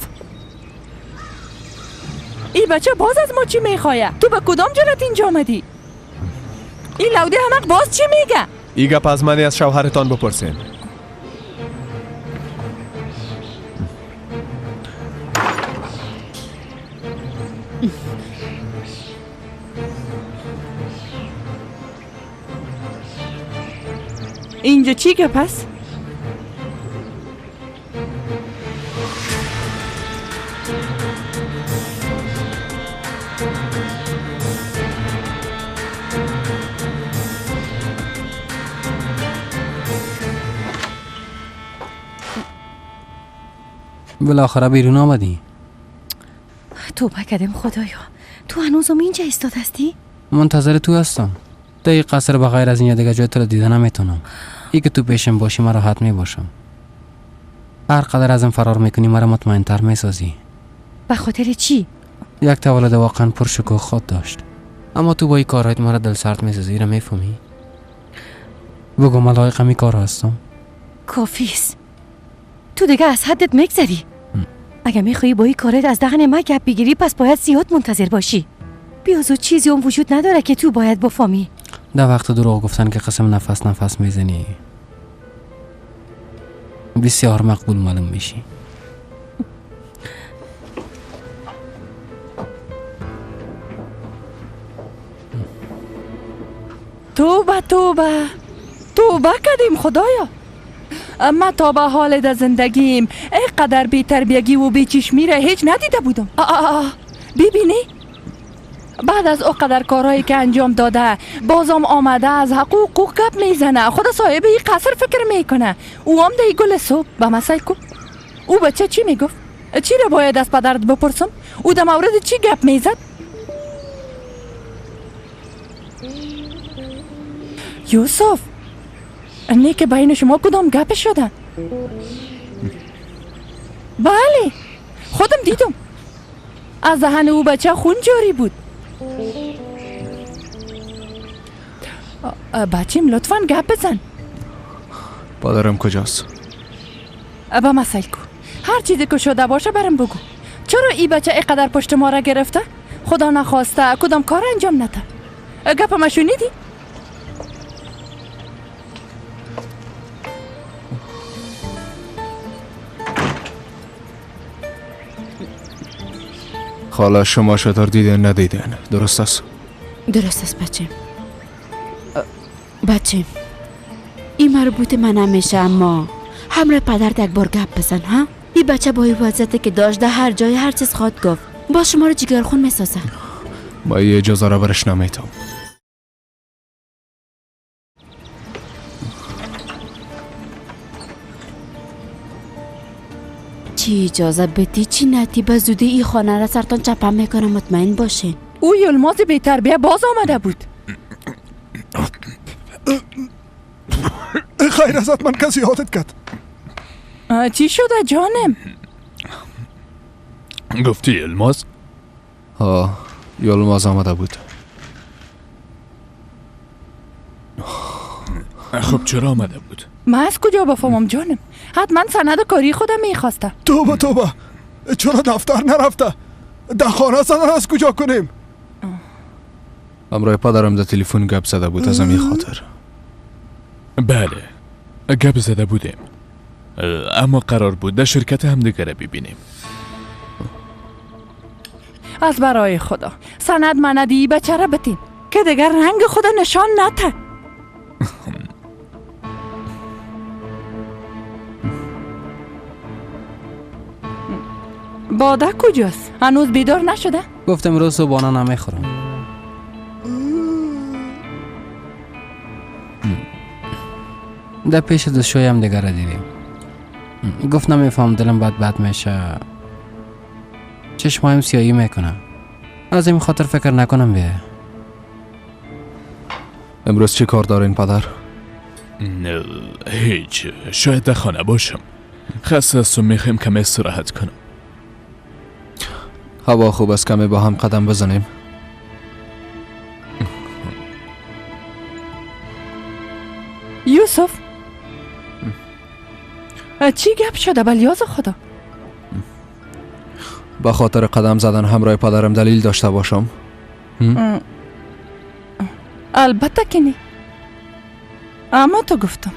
این بچه باز از ما چی میخوایه؟ تو به کدام جرأت اینجا آمدی؟ این لوده همق باز چی میگه؟ این گپ از منی از شوهرتان بپرسین. اینجا چی گپ است؟ بالاخره بیرون آمدی. توبه کردم خدایا، تو هنوزم اینجا ایستاد هستی؟ منتظر تو هستم. در این قصر به غیر از این دیگه جای تو را دیده نمیتونم. ای که تو پیشم باشی من راحت میباشم. هر قدر ازم فرار میکنی مرا مطمئن تر میسازی. به خاطر چی؟ یک تولد واقعا پرشکوه خود داشت، اما تو با این کارهایت مرا دل سرد میسازی. را میفهمی؟ بگو من لایق همین کار هستم؟ کافیست، تو دیگه از حدت میگذری. اگه میخوایی با این کارت از دهن من گپ بگیری پس باید زیاد منتظر باشی. بیازو چیزی اون وجود نداره که تو باید بفهمی. در وقت دروغ گفتن که قسم نفس نفس میزنی بسیار مقبول معلوم میشی. توبه توبه توبه کردیم خدایا. اما تا به حال در زندگیم اینقدر بی تربیگی و بی چشمی را هیچ ندیده بودم. ببینی بعد از اوقدر کارهایی که انجام داده بازم آمده از حق و حقوق گپ میزنه. خدا صاحب این قصر فکر میکنه. او هم ده گل صبح به مسای کو. او بچه چی میگفت؟ چی را باید از پدرت بپرسم؟ او در مورد چی گپ میزد؟ یوسف، نه که بین شما کدام گپ شده؟ بله، خودم دیدم. از دهن او بچه خون جاری بود. بچیم لطفاً گپ بزن. پدرم کجاست؟ با مسئله کو. هر چیزی که شده باشه برم بگو. چرا ای بچه اینقدر پشت ما را گرفته؟ خدا نخواسته کدام کار انجام نده. گپ ما شنیدی؟ خاله شما چطور دیدن ندیدن؟ درست است؟ درست است بچه. بچه این مربوط من نمیشه، اما همراه پدرت یک بار گپ بزن ها. این بچه با این وضعیتی که داشت در هر جای هر چیز خواد گفت، با شما رو جگرخون میسازه. با این اجازه را برش نمیتم. چی اجازه بدی چی نتی، به زودی این خانه را سرتان چپه میکنم، مطمئن باشین. او یلماز بی‌تربیه باز آمده بود. خیر ازت، من کسی یادت کرد. چی شده جانم؟ گفتی یلماز؟ ها، یلماز آمده بود. خب چرا آمده بود؟ من از کجا بفهمم جانم؟ حتما سند کاری خودم میخواسته. توبه توبه، چرا دفتر نرفته؟ در خانه سند از کجا کنیم؟ همراه پدرم در تلفن گپ زده بود، از همین خاطر. بله گپ زده بودیم، اما قرار بود در شرکت همدیگه را ببینیم. از برای خدا سند مندی بچه را بتین که دیگر رنگ خدا نشان نته. باده کجاست؟ هنوز بیدار نشده؟ گفتم روز صبحانه نمیخورم. در پیش دستشویم دیگر را دیدیم. گفت نمیفهم دلم بد بد میشه، چشمایم سیاهی میکنه، از این خاطر فکر نکنم بیه. امروز چی کار دارین پدر؟ نه هیچ، شاید در خانه باشم. خسته هستم، میخوایم کمی استراحت کنم. هوا خوب است، کمی با هم قدم بزنیم. یوسف چی گپ شده بلیاز خدا؟ به خاطر قدم زدن همراه پدرم دلیل داشته باشم؟ البته که نه، اما تو گفتم.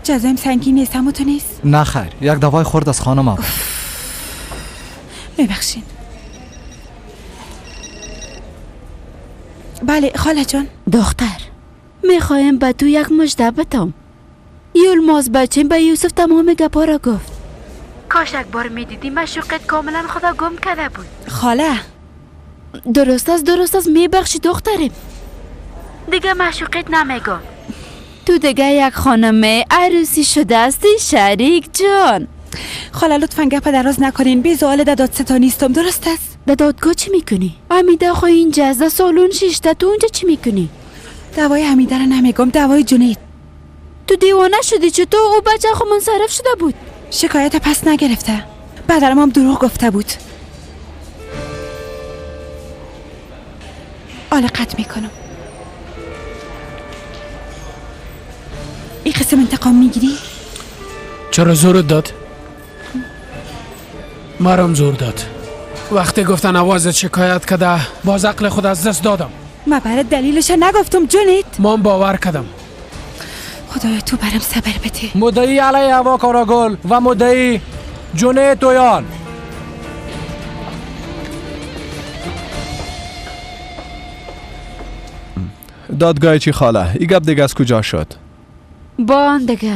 جزایم سنگین نیست اما تو نیست؟ نه خیر، یک دوای خورد از خانم. میبخشین. بله خاله جان. دختر میخوایم به تو یک مژده بدم. یلماز بچیم به یوسف تمام گپا را گفت. کاش یک بار میدیدی مشوقت کاملا خدا گم کرده بود. خاله درست است درست است، میبخشی دخترم، دیگه مشوقت نمیگم. تو دیگه یک خانم عروسی شده استی شریک جان. خاله لطفا گپ دراز نکنین، بی زوال در دادستانی نیستم، درست است؟ در دادگاه چی میکنی؟ حمیده خو اینجا از سالون شیشته، تو اونجا چی میکنی؟ دوای حمیده را نمیگم، دوای جنید. تو دیوانه شدی چطور؟ او بچه خو منصرف شده بود. شکایت پس نگرفته، پدرم هم دروغ گفته بود. حالا قطع میکنم. این قسم انتقام میگیری؟ چرا زورت داد؟ مرام زور داد. وقتی گفتن آوازت شکایت کده، باز عقل خود از دست دادم. من برای دلیلش نگفتم جنید. من باور کردم. خدایا تو برم صبر بده. مدعی علیه هوا کاراگل و مدعی جنید دویان. دادگاه چی خاله؟ این گپ دیگه از کجا شد؟ با آن دیگه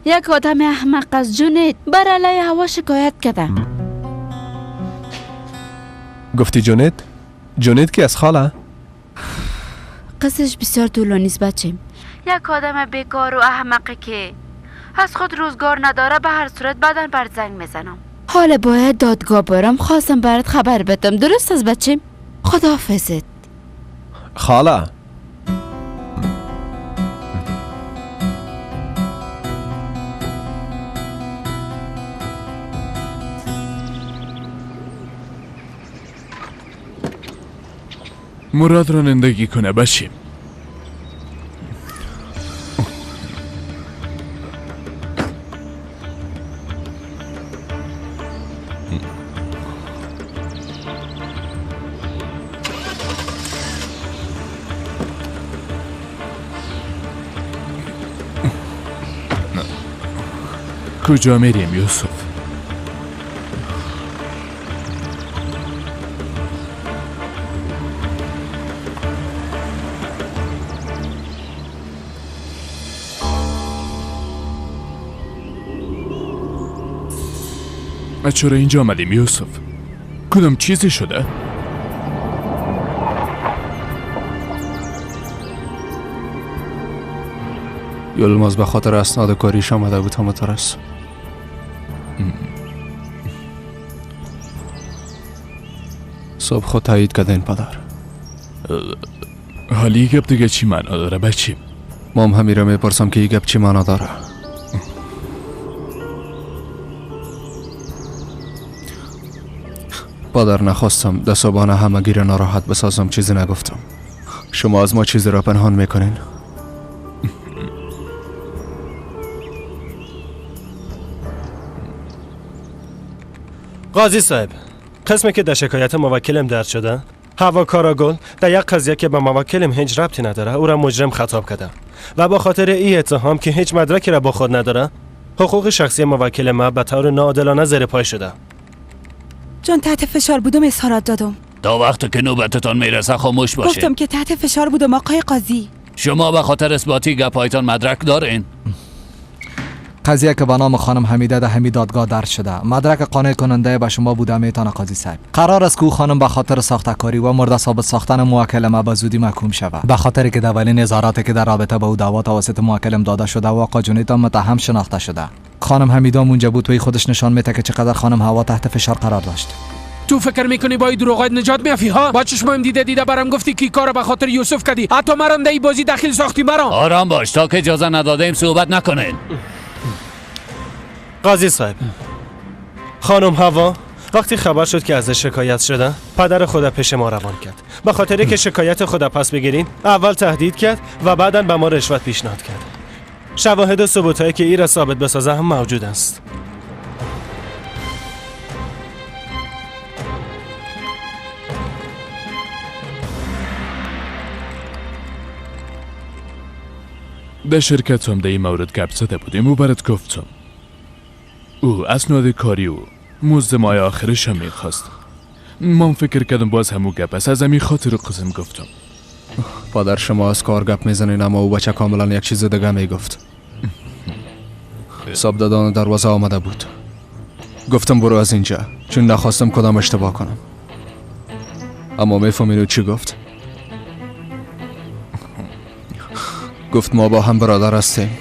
یک آدم احمق از جنید بر علیه هوا شکایت کرده. گفتی جنید؟ جنید کی از خاله؟ قصهش بسیار طولانی است بچیم. یک آدم بیکار و احمقی که از خود روزگار نداره، به هر صورت بعدا بر زنگ میزنم. حالا باید دادگاه برم، خواستم برات خبر بدم. درست از بچیم؟ خداحافظت. خاله مراد رانندگی کنه بچیم. کجا میریم یوسف؟ چرا اینجا آمدیم یوسف؟ کدام چیزی شده؟ یلماز به خاطر اسناد کاریش آمده بود همونطور. صبح خود تایید کرده این پدر. حالی گپ دیگه چی معنا داره بچیم؟ مام همیره میپرسم که این گپ چی معنا داره. پدر نخواستم در صبحانه همگی را ناراحت بسازم، چیزی نگفتم. شما از ما چیزی را پنهان میکنین؟ قاضی صاحب، قسمی که در شکایت موکلم درد شده، هوا کاراگل در یک قضیه که به موکلم هیچ ربطی نداره او را مجرم خطاب کرده و با خاطر این اتهام که هیچ مدرکی را با خود نداره، حقوق شخصی موکل ما به طور ناعادلانه زیر پای شده. جان تحت فشار بودم اظهارات دادم. تا وقتی که نوبتتان میرسه خاموش باشید. گفتم که تحت فشار بودم آقای قاضی. شما به خاطر اثباتی گپایتان مدرک دارین؟ قضیه که به نام خانم حمیده در همین دادگاه درج شده، مدرک قانع کننده به شما بوده میتونه قاضی صاحب. قرار است که او خانم به خاطر ساختکاری و مرده ثابت ساختن موکل ما به زودی محکوم شود، به خاطر که در اولین اظهاراتی که در رابطه با او دعوا توسط موکلم داده شده و آقا جونیتا متهم شناخته شده. خانم حمیده اونجا بود و خودش نشان میده که چقدر خانم هوا تحت فشار قرار داشت. تو فکر میکنی با این دروغات نجات میافی ها؟ با چشمام دیده دیده برام گفتی کی کارو به خاطر یوسف کردی، حتی مرام در این بازی دخیل ساختی مرام. آرام باش، تا که اجازه ندادیم صحبت نکنین. قاضی صاحب، خانم هوا وقتی خبر شد که ازش شکایت شده، پدر خود پیش ما روان کرد. به خاطر که شکایت خود پس بگیریم، اول تهدید کرد و بعدا به ما رشوت پیشنهاد کرد. شواهد و ثبوت‌هایی که این را ثابت بسازه هم موجود است. در شرکت هم در این مورد گپ زده بودیم و برات گفتم. او اسناد کاری و مزد ماه آخرش هم میخواست. من فکر کردم باز همو گپ است، از همین خاطر قسم گفتم. پدر شما از کار گپ میزنین، اما او بچه کاملا یک چیز دیگه میگفت. صاحب دادان دروازه آمده بود. گفتم برو از اینجا، چون نخواستم کدام اشتباه کنم. اما میفهمین او چی گفت؟ گفت ما با هم برادر هستیم.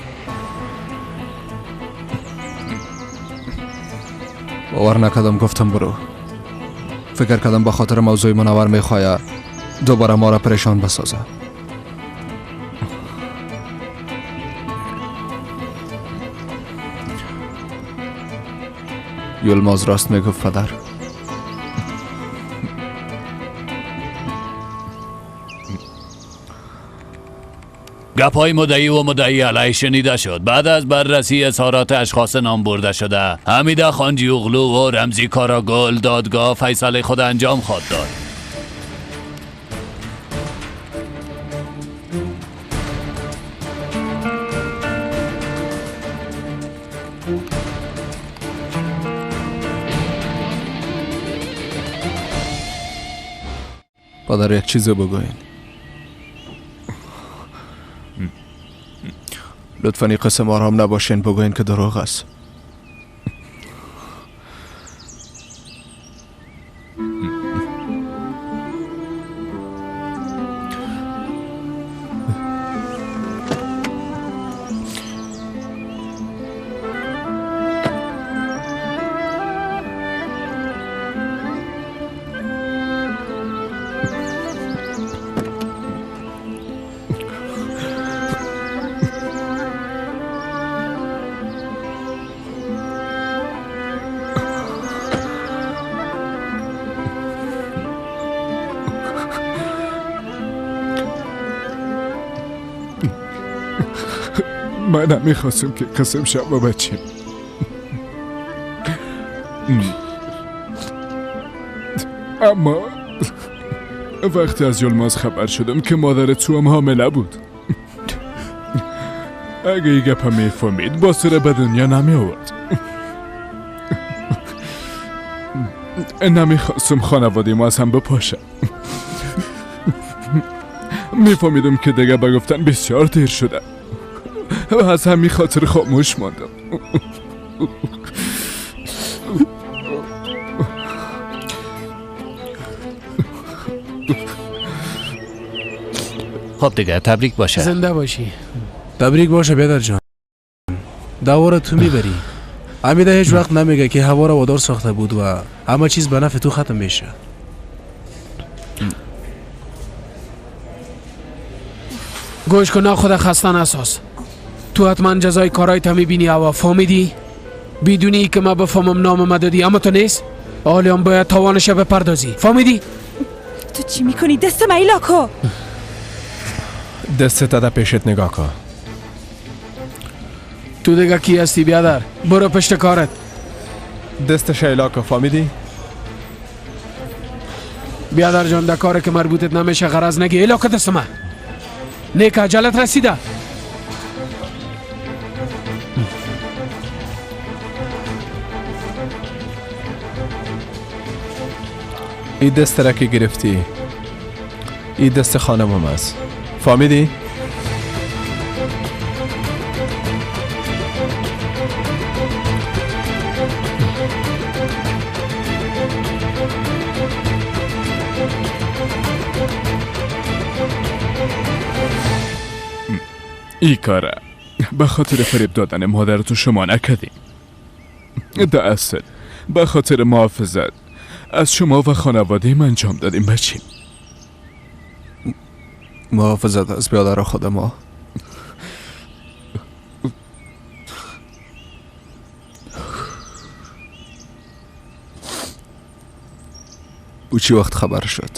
باور نکردم، گفتم برو. فکر کردم به خاطر موضوع منور میخواه دوباره ما را پریشان بسازه. یلماز راست میگفت پدر. گپ‌های مدعی و مدعی علیه شنیده شد. بعد از بررسی اظهارات اشخاص نام برده شده، حمیده خانجی اغلو و رمزی کاراگل، دادگاه فیصله خود انجام خواهد داد. پدر یک چیز بگوین. لطفاً این قسم آرام نباشین، بگوین که دروغ است. من نمیخواستم که قسم شب بچیم. اما وقتی از یلماز خبر شدم که مادر تو هم حامله بود، اگه ای گپا میفهمید با سر به دنیا نمی آورد. نمیخواستم خانواده ما از هم بپاشه. میفهمیدم که دیگه به گفتن بسیار دیر شده و از همین خاطر خاموش ماندم. خب دیگه تبریک باشه. زنده باشی. تبریک باشه بیادر جان. دعوا را تو میبری. حمیده هیچ وقت نمیگه که هوا را وادار ساخته بود و همه چیز به نفع تو ختم میشه. گوش کن، خود خسته نساز. تو حتما جزای کارای تا میبینی هوا، فهمیدی؟ بدونی که ما بفهمم نام ما دادی، اما تو نیست. حالا هم باید توانش بپردازی، فهمیدی؟ تو چی میکنی؟ دست من ایلاکو. دست تا پیشت نگاه کن. تو دیگه کی هستی بیادر؟ برو پشت کارت. دست شیلاکو، فهمیدی؟ بیادر جان، در کار که مربوطت نمیشه غرض نگی. ایلاکو دست من. نیک عجلت رسیده. ای دست را که گرفتی، ای دست خانمم است، فهمیدی؟ ای کاره به خاطر فریب دادن مادر تو شما نکردیم. در اصل به خاطر محافظت از شما و خانواده من انجام دادیم بچیم. محافظت از بیادر خود ما. او چی وقت خبر شد؟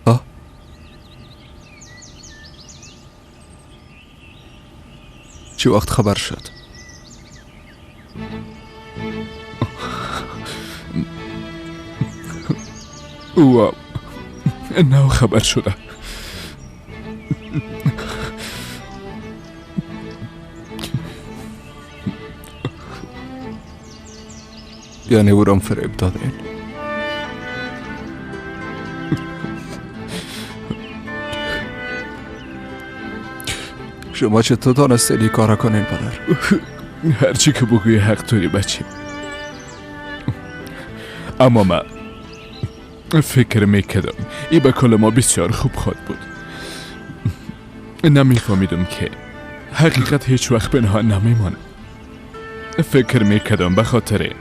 آه؟ چی وقت خبر شد؟ او نو خبر شده. یعنی او رام فریب دادین؟ شما چطور دانستید این کارا کنین پدر؟ هرچی که بگویی حق داری بچیم، اما من فکر میکردم ای به کل ما بسیار خوب خواد بود. نمیفهمیدم که حقیقت هیچ وقت پنهان نمیمانه. فکر میکردم به خاطر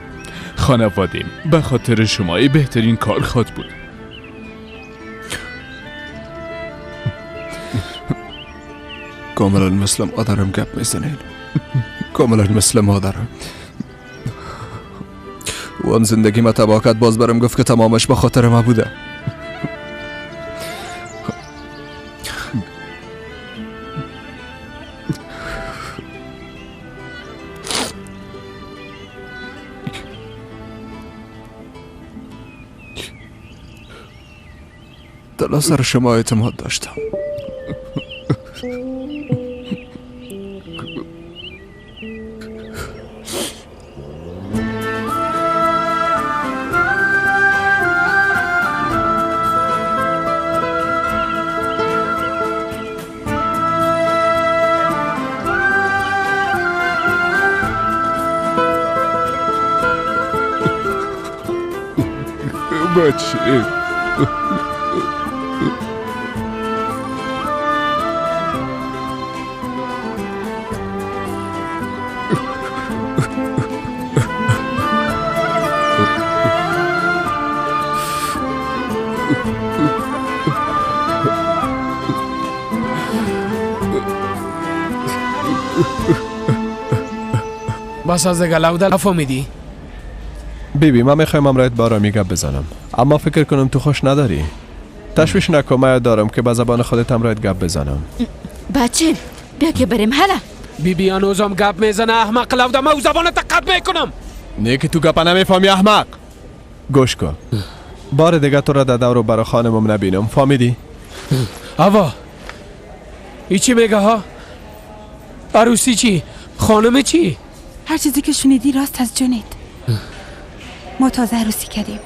خانوادیم، به خاطر شما ای بهترین کار خواد بود. کاملا مثل مادرم گپ میزنین. کاملا مثل مادرم. او هم زندگی ما تباه کرد، باز برم گفت که تمامش به خاطر ما بوده. دل سر شما اعتماد داشتم. بچه بس از دیگه لوده نفهمیدی؟ بیبی من میخوایم امرایت با آرامی گپ بزنم، اما فکر کنم تو خوش نداری. تشویش نکن، من دارم که به زبان خودت امرایت گپ بزنم. بچه بیا که بریم. هلا بی بی هنوزم گپ میزنه احمق لوده، من او زبان قطع میکنم. نه که تو گپ نمیفهمی احمق. گوش کن، بار دیگه تو را در دور و برا خانمم نبینم، فهمیدی؟ هوا ای چی میگه ها؟ عروسی چی؟ خانم چی؟ هر چیزی که شنیدی راست از جونید. ما تازه عروسی کردیم.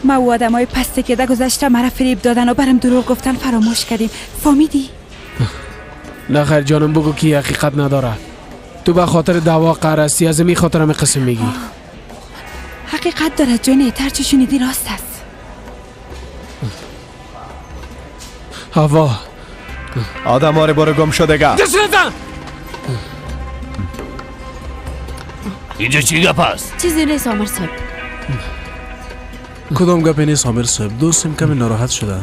ما و آدم های پسته که در گذشته مرا فریب دادن و برم دروغ گفتن فراموش کردیم، فهمیدی؟ نه خیر جانم، بگو که حقیقت نداره. تو به خاطر دعوا قهر هستی، از می خاطر می قسم میگی. حقیقت داره جونید، هر چی شنیدی راست است. هوا آدم ها رو برو گم شده گه. دست نزن. اینجا چی گپ است؟ چیزی نیست آمر صاحب. کدام گپ نیست آمر صاحب؟ دوستم کمی ناراحت شده.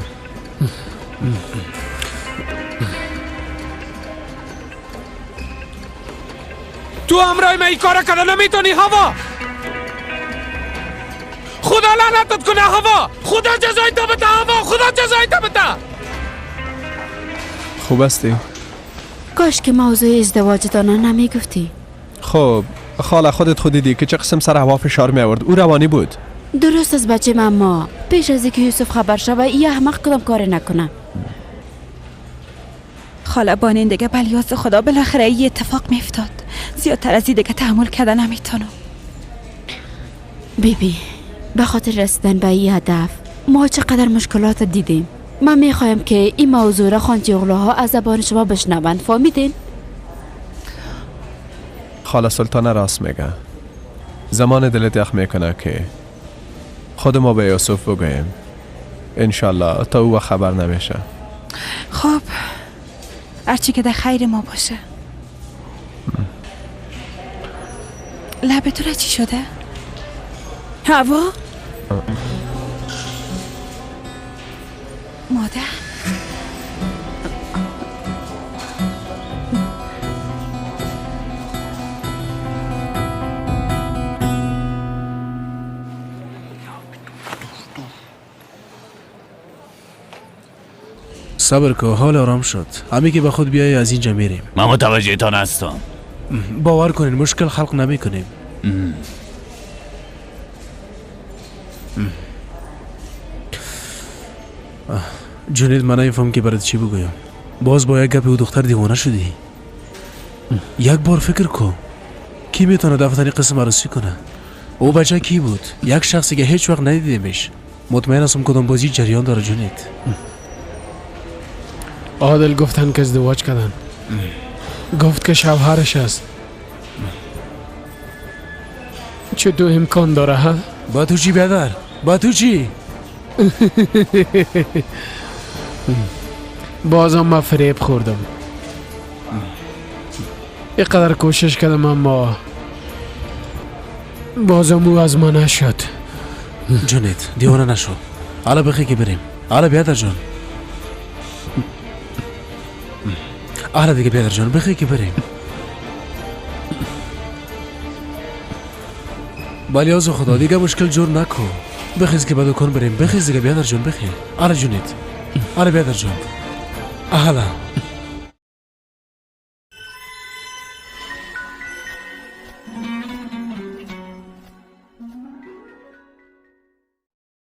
تو همراه من این کار کرده نمیتونی هوا. خدا لعنتت کنه هوا، خدا جزای تو بده هوا، خدا جزای تو بده. خوب هستی؟ کاش که موضوع ازدواجتان نمیگفتی. خب خاله خودت خود دیدی که چه قسم سر هوا فشار می آورد. او روانی بود. درست از بچه من، ما پیش از اینکه یوسف خبر شوه یه احمق کدام کاری نکنه. خاله بانین دیگه بلیاز خدا بالاخره یه اتفاق میافتاد. زیادتر از این دیگه تحمل کردن نمیتونم. بیبی به خاطر رسیدن به این هدف ما چقدر مشکلات دیدیم. من میخوایم که این موضوع را خانجی اغلوها از زبان شما بشنوند، فهمیدین؟ خاله سلطانه راست میگه. زمان دلت یخ میکنه که خود ما به یوسف بگوییم. انشالله تا او خبر نمیشه. خب هرچی که در خیر ما باشه. لب تو را چی شده؟ هوا؟ مادر صبر که حال آرام شد. همی که به خود بیای از اینجا میریم. من متوجه تان هستم. باور کنین مشکل خلق نمی کنیم. جنید من نمیفهم که برات چی بگویم. باز با یک گپ او دختر دیوانه شدی. یک بار فکر کن کی میتونه دفتری قسم عروسی کنه؟ او بچه کی بود؟ یک شخصی که هیچ وقت ندیدیمش. مطمئن هستم کدام بازی جریان داره جنید. عادل گفتن که ازدواج کردن. گفت که شوهرش است. چطور امکان داره ها؟ با تو چی بیادر؟ با تو چی؟ بازم من فریب خوردم. اینقدر کوشش کردم اما بازم او از من نشد. جنید دیوانه نشو. حالا بخی که بریم. حالا بیادر جان. حالا دیگه بیادر جان بخی که بریم. بلیاز خدا دیگه مشکل جور نکن. بخیز که به دکان بریم. بخیز دیگه بیادر جان بخی. آره جونید. آره بیادر جان. اهلا.